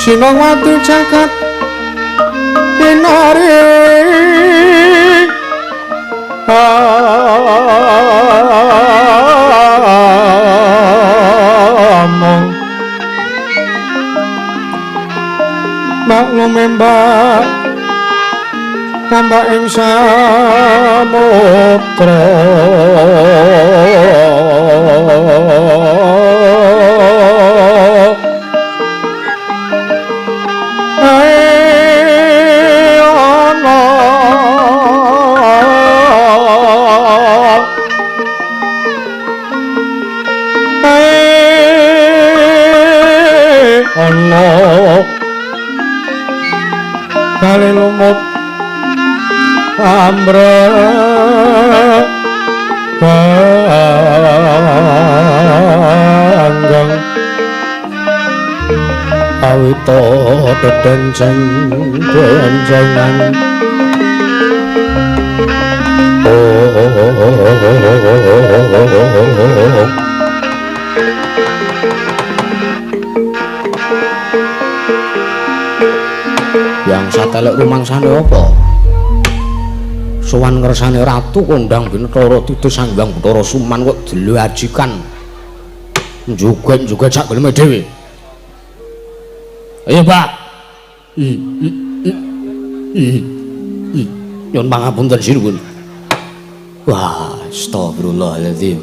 Sinongwati jagat kinari among maklum mbak tambah ing samudra. Kali lumut ambre ganggang awito dedenceng dencengan. Yang satelek rumangsane apa? Sowan ngersane ratu kondang binetara titis sanggang Bathara Suman kok dilajikan. Njoget-njoget sak geleme dhewe. Ayo, Pak. I i i i. Nyuwun pangapunten sinuwun. Wah, astagfirullahaladzim.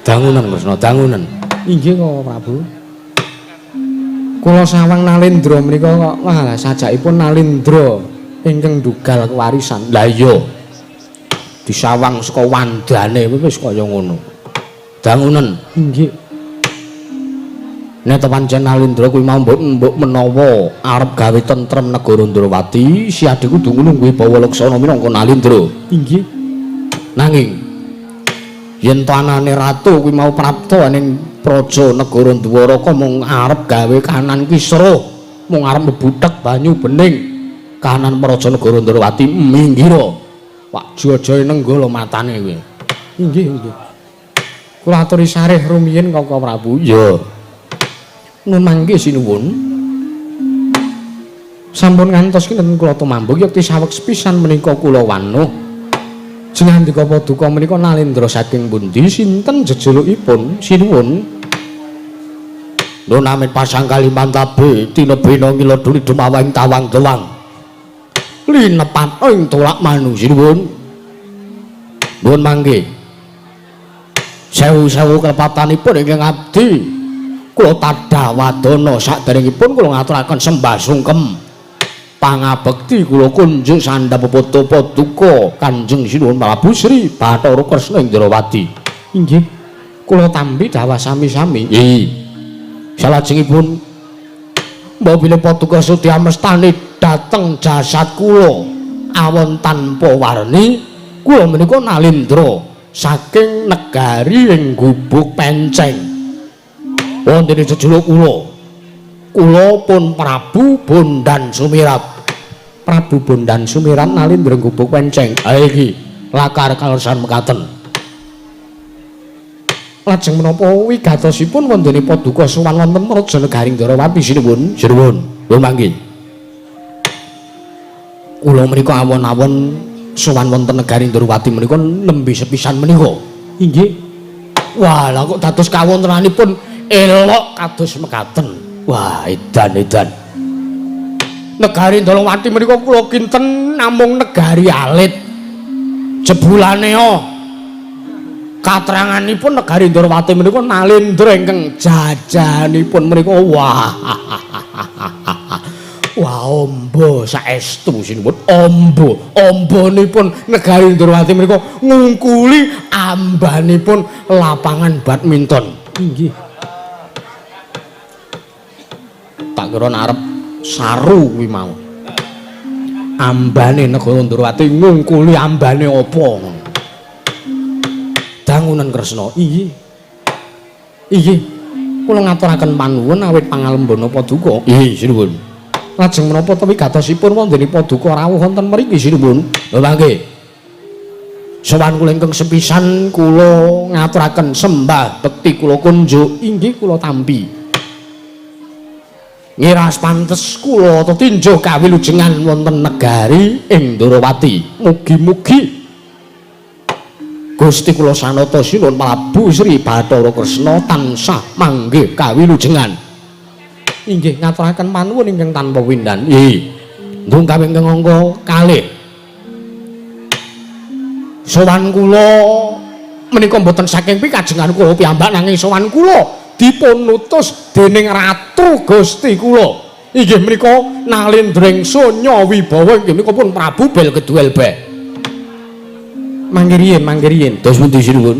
Dangunan Kresna, dangunan. Inggih kok, Prabu. Kula sawang Nalendra menika kok wah sajakipun Nalendra ingkang ndugal kewarisan. Lah iya. Disawang saka wandane wis kaya ngono. Dangunan. Inggih. Nek pancen Nalendra kuwi mau mbok menawa arep gawe tentrem negara Ndrawati, si adhi kudu nglungguhi Bawa Laksana minangka Nalendra. Inggih. Nanging yen tanane ratu kuwi mau prapta ning praja negara Dwaraka mung arep gawe kanan kisruh, mung arep mbuthek banyu bening kanan praja negara Ndrawati minggiro. Pak Jojoe nenggala matane kuwi. Inggih, inggih. Kula aturi sareh rumiyin Kaka Prabu. Iya. Nun mangke sinuwun. Sampun ngantos kinten kula tumambung yekti saweg sepisan menika kula wanuh. Jengandika paduka menika Nalendra saking pundi sinten jejulukipun sinuwun? Nun amit pasang Kalimantabe tinebena ngila duli dumawang tawang dewang. Linepat ing tolak manu sinuwun. Nuwun mangke. Sewu-sewu kelepatanipun ingkang abdi kula tadhawadana saderengipun kula ngaturaken sembah sungkem pangabekti kula kunjuk sandhap paduka Kanjeng Sinuwun Prabu Sri Bathara Kresna Indrawati. Inggih, kula tampi dhawah sami-sami. Nggih. Salajengipun Mbok bilih paduka sudi amestani dhateng jasad kula awon tanpa warni. Kula menika Nalindra saking negari ing Gubuk Penceng. Wonten jejuluk kula. Kula pun Prabu Bondan Sumirat. Prabu Bondan Sumirat Nalindra Gubuk Penceng. Ha iki lakar kalersan mekaten. Lajeng menapa wigatosipun wondene paduka sowan wonten Raja Negari Ndarawati sinuwun? Sinuwun. Lho mangke. Kula menika awon-awon sowan wonten Negari Ndarawati menika nembe sepisan menika. Inggih. Wah, lha kok dados kawontenanipun elok kados mekaten. Wah, edan-edan. Negari Ndarawati menika kula kinten namung negari alit. Jebulane oh katranganipun negari Ndarawati menika Nalindra ingkang jajanipun menika wah. Wah, amba saestu sinuwun amba. Ambanipun negari Ndarawati menika ngungkuli ambanipun lapangan badminton. Inggih. Tak kira arep saru kuwi mau. Ambane negara Ndarawati ngungkuli ambane apa ngono. Dangunan Kresna. Inggih. Inggih. Kula ngaturaken panuwun awit pangalembana paduka. Inggih, sinuwun. Lajeng menapa ta wigatosipun wondene paduka rawuh wonten mriki sinuwun? Lho mangke. Sowan kula ingkang sepisan kula ngaturaken sembah bekti kula kunjuk inggih kula tampi. Ngiras pantes kula tetinjuh kawilujengan wonten negari ing Ndarawati. Mugi-mugi Gusti kula sanata sinuwun Prabu Sri Bathara Kresna tansah manggih kawilujengan. Inggih ngaturaken panuwun ingkang tanpa windan. Nggih. Ndung kawing ingkang angka kalih. Sowan kula menika mboten saking pikajengan kula piyambak nanging sowan kula dipun utus dening Ratu Gusti kula. Inggih menika Nalindra ing Sonya Wibawa inggih menika pun Prabu Belgeduelbe. Mangke riyin, mangke riyin. Dos pundi sinuwun?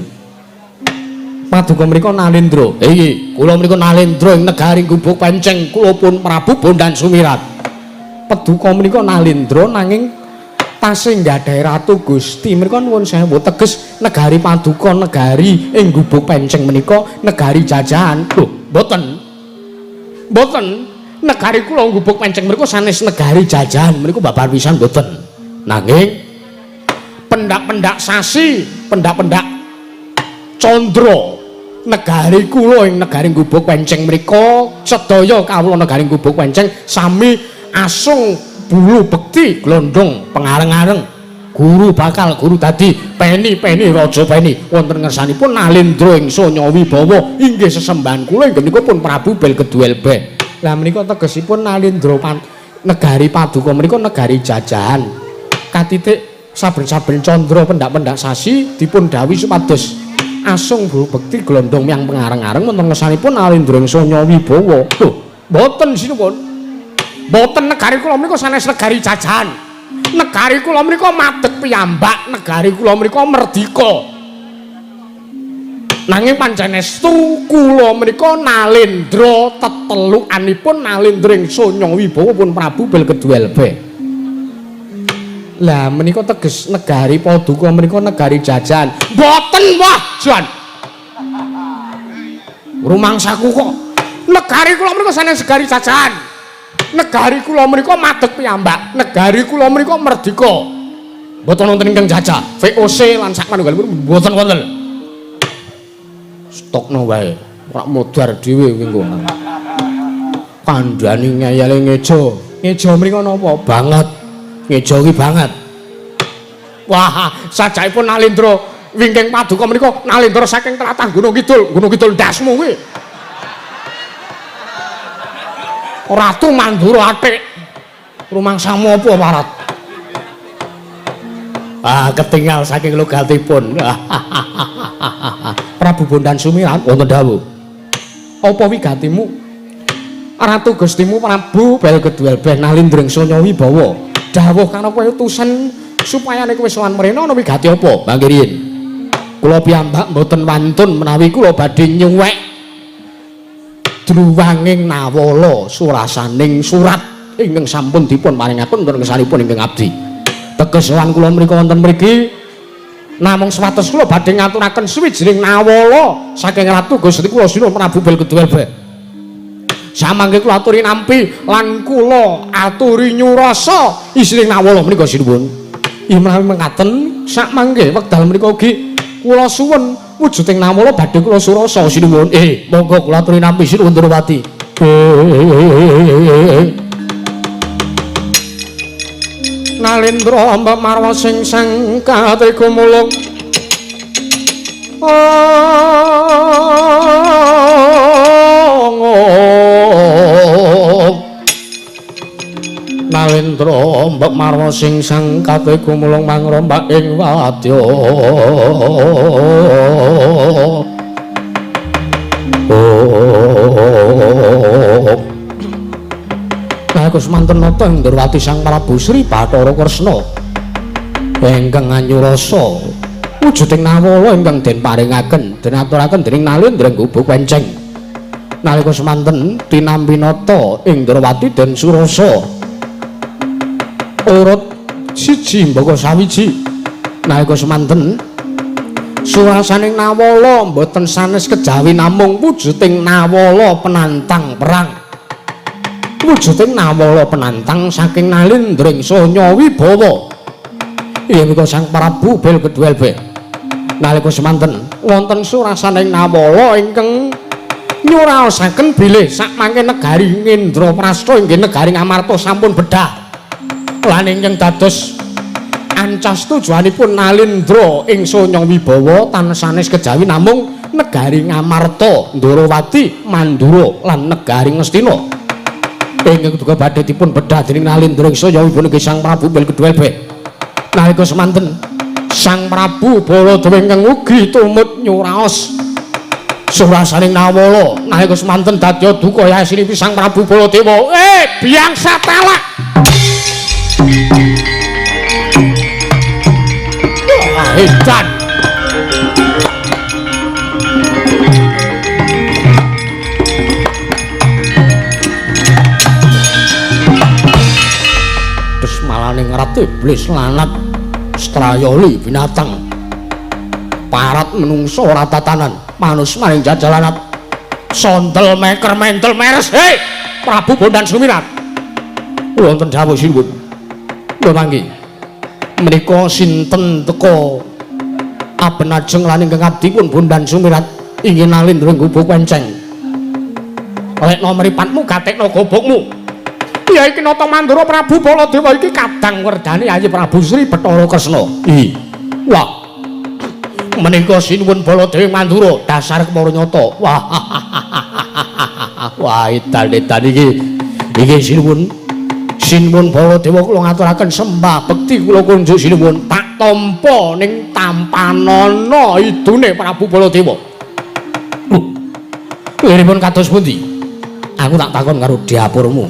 Paduka mriku Nalindra. Iki kula mriku Nalindra ing negari Gubuk Penceng, kula pun Prabu Bondan Sumirat. Paduka menika Nalindra nanging tasih nggadahi Ratu Gusti. Menika nuwun sewu teges negari paduka negari ing Gubuk Penceng menika negari jajahan. Lho, mboten. Mboten. Negari kula Gubuk Penceng menika sanes negari jajahan, menika babar pisan mboten. Nanging pendak-pendak sasi, pendak-pendak candra negari kula ing negari Gubuk Penceng mriku sedaya kawula negari Gubuk Penceng sami asung bulu bekti glondong pengareng-areng guru bakal guru dadi peni-peni raja peni wonten ngersanipun Nalindra ing Sonya Wibawa inggih sesembahan kula inggih menika pun Prabu Belgeduelbe. Lah menika tegesipun Nalindra negari paduka menika negari jajahan. Katitik saben-saben candra pendak-pendak sasi dipun dhawuhi supados asung bulu bekti glondong miyang pengareng-areng wonten ngersanipun Nalindra ing Sonya Wibawa. Lho, mboten sinuwun. Mboten negari kula menika sanes negari jajahan. Negari kula menika madeg piyambak, negari kula menika merdika. Nanging pancen estu kula menika Nalindra tetelukanipun Nalindra ing Sonya Wibawa pun Prabu Belgeduelbe. Lah menika teges negari paduka menika negari jajahan. Mboten wah, jan. Rumangsaku kok negari kula menika sanes negari jajahan. Negari kula menika madeg piyambak, negari kula menika merdika. Mboten wonten ingkang jajah, VOC lan sak manunggalipun mboten wonten. Stokno wae, ora modar dhewe kuwi engko. Kandhani ngeyele ngejo. Ngejo mriku napa? Banget. Ngejo ki banget. Wah, sajakipun Nalindra wingking paduka menika Nalindra saking tlatah Gunung Kidul, Gunung Kidul ndasmu kuwi. Ratu Mandura atik. Rumangsamu apa warat? Ah, ketinggal saking logatipun. Prabu Bondan Sumirat wonten dawuh. Apa wigatimu? Ratu Gustimu Prabu Belgeduelbeh Nalindra Sonya Wibawa. Dawuh karo kowe utusan supaya nek kowe sowan mrene ana wigati apa? Mangke riyin. Kula piyambak mboten wantun menawi kula badhe nyuwek Druwanging nawala surasaning surat ingkang sampun dipun paringaken wonten ngersanipun ingkang abdi. Teges lan kula mriku wonten mriki namung swates kula badhe ngaturaken suwijining nawala saking Ratu Gusti kula Sinuwun Prabu Belgeduwelbe. Samangke kula aturi nampi lan kula aturi nyurasa isining nawala menika sinuwun. Menawi mekaten sakmangke wekdal menika ugi kula suwun wujuding nawala badhe kula surasa sinuwun. Monggo kula aturi nampi sinuwun Ndrawati. Nalendra mbak marwa sing sang kate gumulung Nalendra mbak marwa sing sang kate gumulung mangrombak ing wadya. Nalika semanten nata Ndrawati Sang Prabu Sri Bathara Kresna ingkang anyurasa wujuding nawala ingkang den paringaken den aturaken dening Nalendra Gubuk Wenceng. Nalika semanten tinampi nata ing Ndrawati den surasa urut siji mbaka sawiji. Nalika semanten surasaning nawala mboten sanes kejawi namung wujuding nawala penantang perang. Wujuding nawala penantang saking Nalendra Sanya Wibawa. Inggih menika Sang Prabu Belgeduwelbe. Nalika semanten wonten surasaning nawala ingkang nyuraosaken bilih sakmangke negari Ngendraprasta inggih negari Ngamarta sampun bedhah. Lan ingkang dados ancas tujuanipun Nalendra ing Sanya Wibawa tansah sanes kejawi namung negari Ngamarta, Ndrawati, Mandura lan negari Ngastina. Ingkang duka badhe dipun bedhah dening Nalendra ing Sanya Wibawa nggih Sang Prabu Belgeduwelbe. Nalika semanten Sang Prabu Baladewa ingkang ugi tumut nyuraos surasaning nawala nalika semanten dadya duka yasinipun Sang Prabu Baladewa. Biang satalak. Wah, edan. Malaning ratu iblis lanat strayoli binatang parat menungso ora tatanan manus maring jajalanat sondel meker mentel meres. Hei Prabu Bondan Sumirat wonten dawuh sinuwun. Lho mangki menika sinten teka aben ajeng lan ingkang abdi pun Bondan Sumirat inggih Nalendra Gubuk Wenceng. Lekno mripatmu gatekno gobokmu. Ya iki nata Mandura Prabu Baladewa iki kadang werdane Ayi Prabu Sri Bathara Kresna. Wah. Menika sinuwun Baladewa Mandura dasar kepara nyata. Wah. Wah, edan-edan iki. Iki sinuwun. Sinuwun Baladewa kula ngaturaken sembah bekti kula kunjuk sinuwun tak tampa ning tampanana idune Prabu Baladewa. Liripun kados pundi? Aku tak takon karo dapurmu.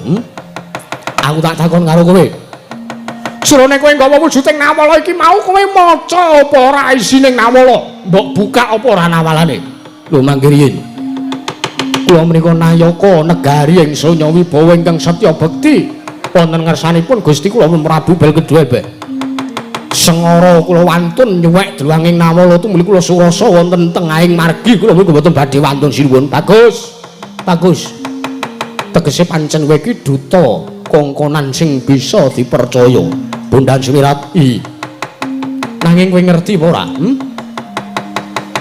Aku tak takon karo kowe. Jrone kowe nggawa wujuding nawala iki mau kowe maca apa ora isining nawala? Mbok buka apa ora nawalane? Lho mangke riyin. Kula menika nayaka negari ing Sanya Wibawa ingkang setya bekti wonten ngersanipun Gusti kula Prabu Belgeduwelbe. Sengara kula wantun nyuwek dluwanging nawala tumuli kula surasa wonten tengahing margi kula menika mboten badhe wantun sinuwun. Bagus. Bagus. Tegese pancen kowe iki duta kongkonan sing bisa dipercaya. Bondan Sumirat. Nanging kowe ngerti apa ora?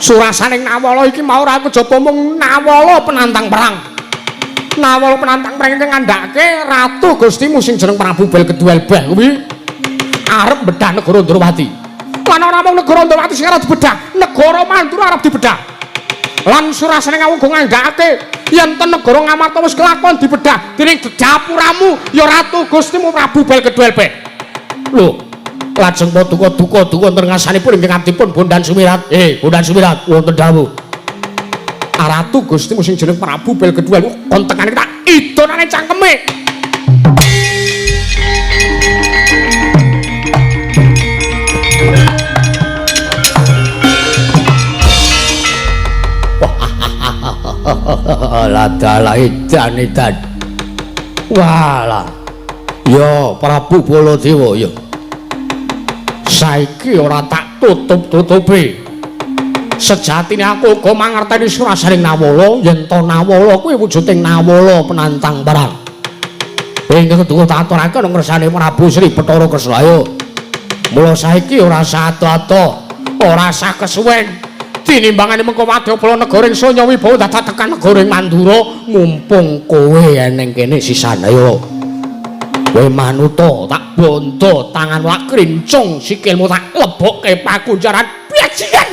Surasaning nawala iki mau ora kejaba mung nawala penantang perang. Nawala penantang perang iki ngandhake ratu Gustimu sing jeneng Prabu Belgeduwelbeh kuwi arep bedah negara Ndrawati. Lan ora mung negara Ndrawati sing arep dibedah, negara Mandura arep dibedah. Lan surasane uga ngandhakake yen ten negara Ngamarta wis kelakon dibedah dening dapuramu ya ratu Gustimu Prabu Belgeduwelbeh. Lho, lajeng paduka duka duka wonten ngarsanipun ingkang abdipun Bondan Sumirat. Bondan Sumirat wonten dawuh. Ratu Gustimu sing jeneng Prabu Belgeduwel kon tekane tak idonane cangkeme. Ladalah edan edan. Walah. Ya Prabu Baladewa ya. Saiki ora tak tutup-tutupi. Sejatine aku uga mangerteni surasaning Nawala yen to Nawala kuwi wujuding Nawala penantang perang. Ingkang keduwa tak aturake nang ngersane Prabu Sri Bathara Kresna. Ayo. Mula saiki ora sah ado-ado, ora sah kesuwen. Tinimbangane mengko wadyabala negara ing Sanya Wibawa dadak tekan negara ing Mandura, mumpung kowe eneng kene sisan. Ayo. Kowe manuta tak bondo tangan lak krincung sikilmu tak lebokke pakunjaran bajingan.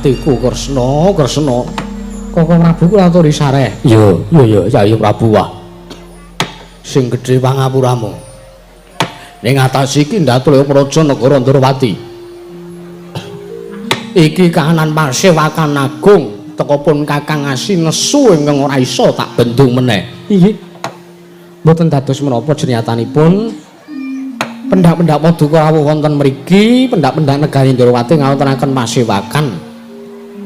Atiku Kresna, Kresna. Koko Prabu kula aturi sareh. Iya, iya, iya, Yayi Prabu wah. Sing gedhe pangapuramu. Ning atas iki ndatul praja negara Ndrawati. Iki kahanan pasewakan agung teka pun Kakang Asi nesu ingkang ora iso tak bendung meneh. Inggih. Mboten dados menapa jenyatanipun pendak-pendak paduka rawuh wonten mriki, pendak-pendak negari Ndrawati ngawontenaken pasewakan.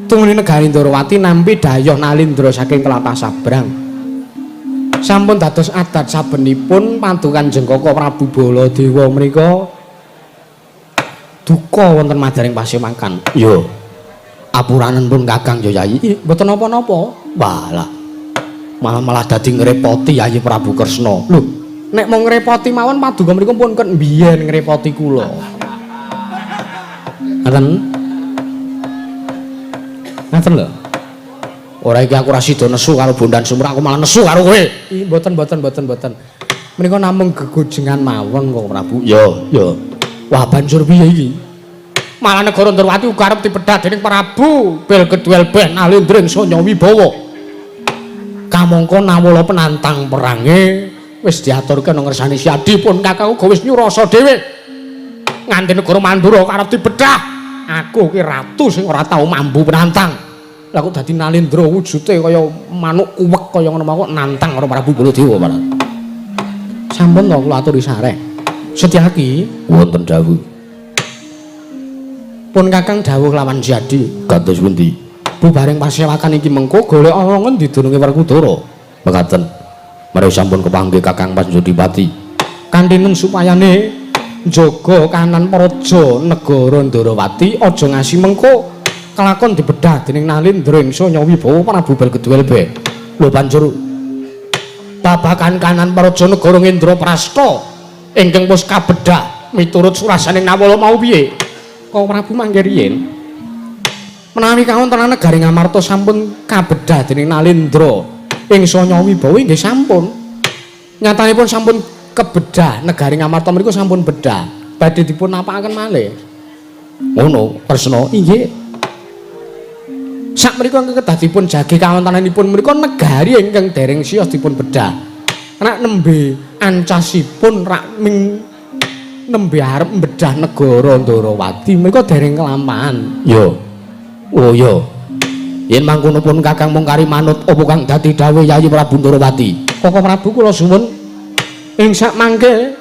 Tumune negari Ndrawati nampi dhayoh Nalindra saking tlatah Sabrang. Sampun dados adat sabenipun paduka Kanjeng Koko Prabu Baladewa menika duka wonten madaring pasewakan. Iya. Apuranen pun Kakang ya Yayi. Mboten napa-napa. Walah. Malah-malah dadi ngrepoti Yayi Prabu Kresna. Lho, nek mau ngrepoti mawon paduka mriku pun ket mbiyen ngrepoti kula. Ngaten? Ngaten lho. Ora iki aku ora sida nesu karo Bondan Sumur, aku malah nesu karo kowe. Mboten mboten mboten mboten. Menika namung gegojengan mawon kok Prabu. Ya, ya. Wah, banjur piye iki? Malah negara Ndrawati uga arep dipedhah dening Prabu Belgeduel Beh Nalindra ing Sanya Wibawa. Kamangka Nawala penantang perange wis diaturke nang ngersane Siadi pun Kakang uga wis nyurasa dhewe. Nganti negara Mandura arep dipedhah, aku ki ratu sing ora tau mambu penantang. Lah kok dadi Nalindra wujude kaya manuk kuwek kaya ngono kok nantang karo Prabu Baladewa malah. Sampun to kula aturi sareh. Setyaki wonten dawuh. Pun Kakang dawuh lawan Siadi. Kados pundi? Bubaring pasewakan iki mengko golek ana ngendi dununge Werkudara. Mekaten. Menawi sampun kepanggih Kakang Panjodipati. Kanthinen supayane njaga kanan praja negara Ndrawati aja ngasi mengko kelakon dibedah dening Nalindra ing Sanya Wibawa Prabu Belgeduwelbe. Lho banjur babakan kanan praja negara Indraprasta ingkang wis kabedah miturut surasaning Nawala mau piye? Kok Prabu mangke riyin? Menawi kawontenan negari Ngamarta sampun kabedah dening Nalindra ing Sanya Wibawa inggih sampun. Nyatanipun sampun kebedah negari Ngamarta mriku sampun bedah. Badhe dipun napakaken malih. Ngono, Kresna. Inggih. Sakmenika ingkang kedah dipun jagi kawontenanipun menika negari ingkang dereng siyos dipun bedah. Rak nembe ancasipun rak ming nembe arep mbedah negara Ndarawati menika dereng kelampahan. Yo. Oh yo. Yen mangkono pun Kakang mung kari manut apa kang dadi dawuh Yayi Prabu Ndarawati. Koko Prabu kula suwun ing sak mangke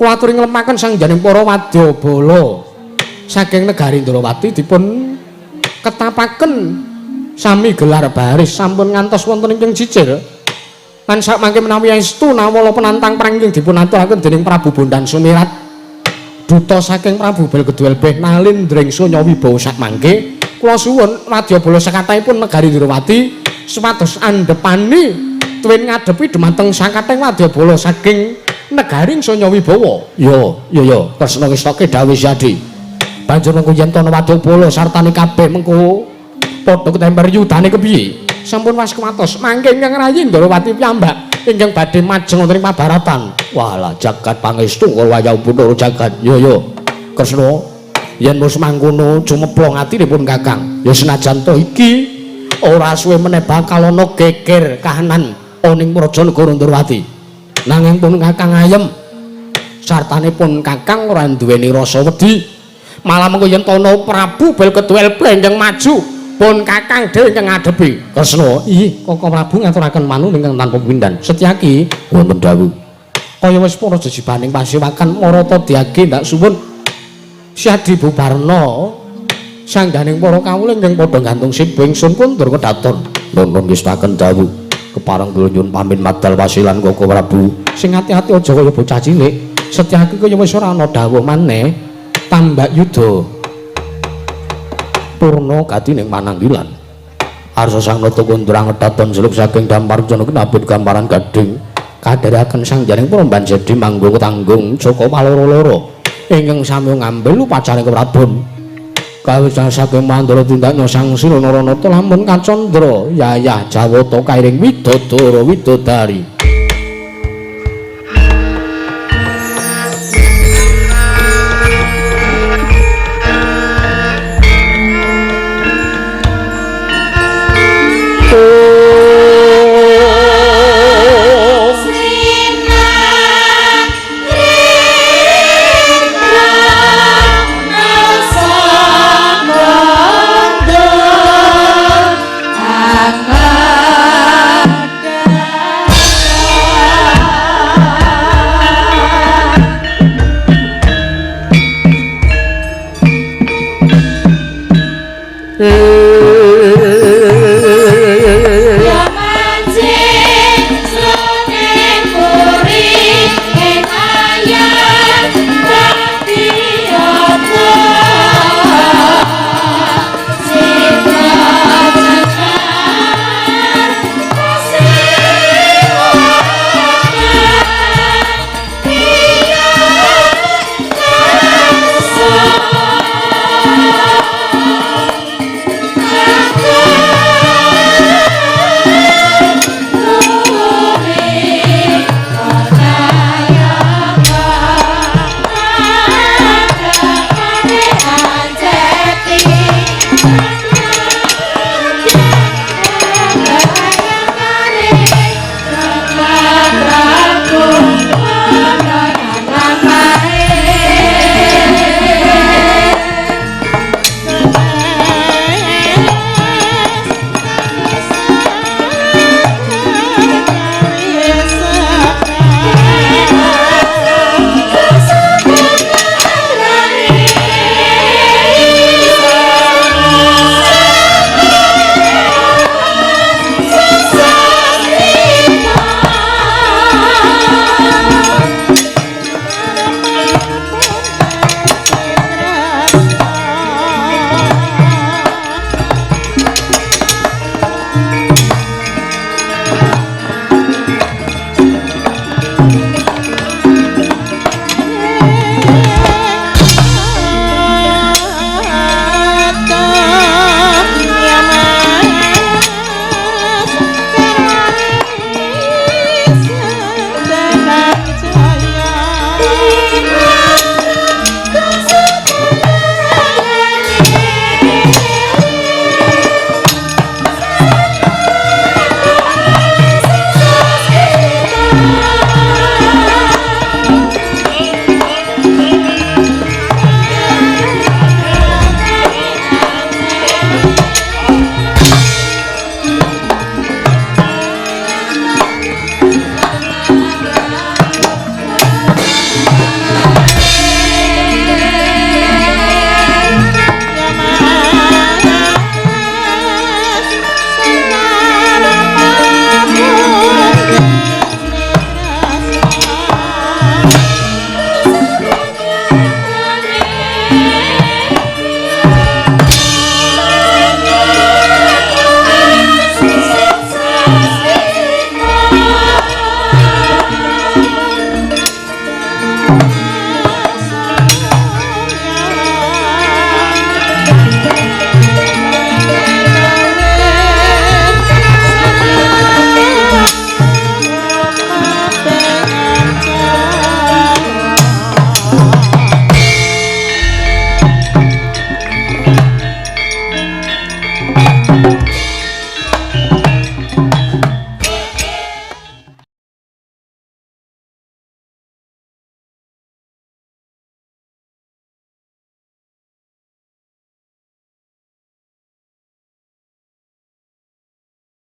kula aturi nglemaken sangjaning para wadyabala saking negari Ndarawati dipun ketapaken sami gelar baris sampun ngantos wonten ingkang jijir. Lan sak mangke menawi estu nawala penantang perang ingkang dipun aturaken dening Prabu Bondan Sumirat duta saking Prabu Belgeduelbeh Nalindring Sonya Wibawa sak mangke kula suwun wadyabala sakathahipun negari Ndarawati supados andhepani tuwin ngadepi dumateng sakathahing wadyabala saking negari Sonya Wibawa. Yo yo yo Kresna ngestoke dawuh Syadi. Banjur mengko yen tono wadyabala sartane kabeh mengko padha ketemper yudane kepiye? Sampun was kuwatos mangke ingkang rayi Ndarawati piyambak ingkang badhe majeng wonten ing pabaratan. Walah jagat pangestu kula wayah punara jagat. Yo yo Kresna yen wis mangkono jumeplong atinipun Kakang. Ya senajan to iki ora suwe meneh bakal ana geger kahanan ana ing praja negara Ndarawati. Nanging pun Kakang ayem sartane pun Kakang ora duweni rasa wedi. Malah mengko yen tono Prabu Belkeduelbe ingkang maju pun Kakang dhewe ingkang ngadepi. Kresna, ih Koko Prabu ngaturaken manun ingkang tanpa pindhan. Setyaki wonten dawuh. Kaya wis para jejibaning pasewakan marata diage ndak suwun Syadi Bubarna sangganing para kawula ingkang padha gantung sibu ingsun kundur kedaton. Nuwun ngestaken dawuh. Kepareng kula nyuwun pamit madal wasilan Koko Prabu. Sing ati-ati aja kaya bocah cilik. Setyaki kaya wis ora ana dawuh maneh. Tambak yuda purna gati ning mananggilan. Arsa sang nata kundur angedaton seluk saking dampar jana kinabut gamparan gading kadherekaken sang jaring para banjedi manggung tanggung Jaka Paloro-loro ingkang sami ngambil upacarane keprabon. Kawisan saking mandala tindaknya sang Sira Naranata lamun kacandra yayah Jawata kairing widodara widodari. Jaya.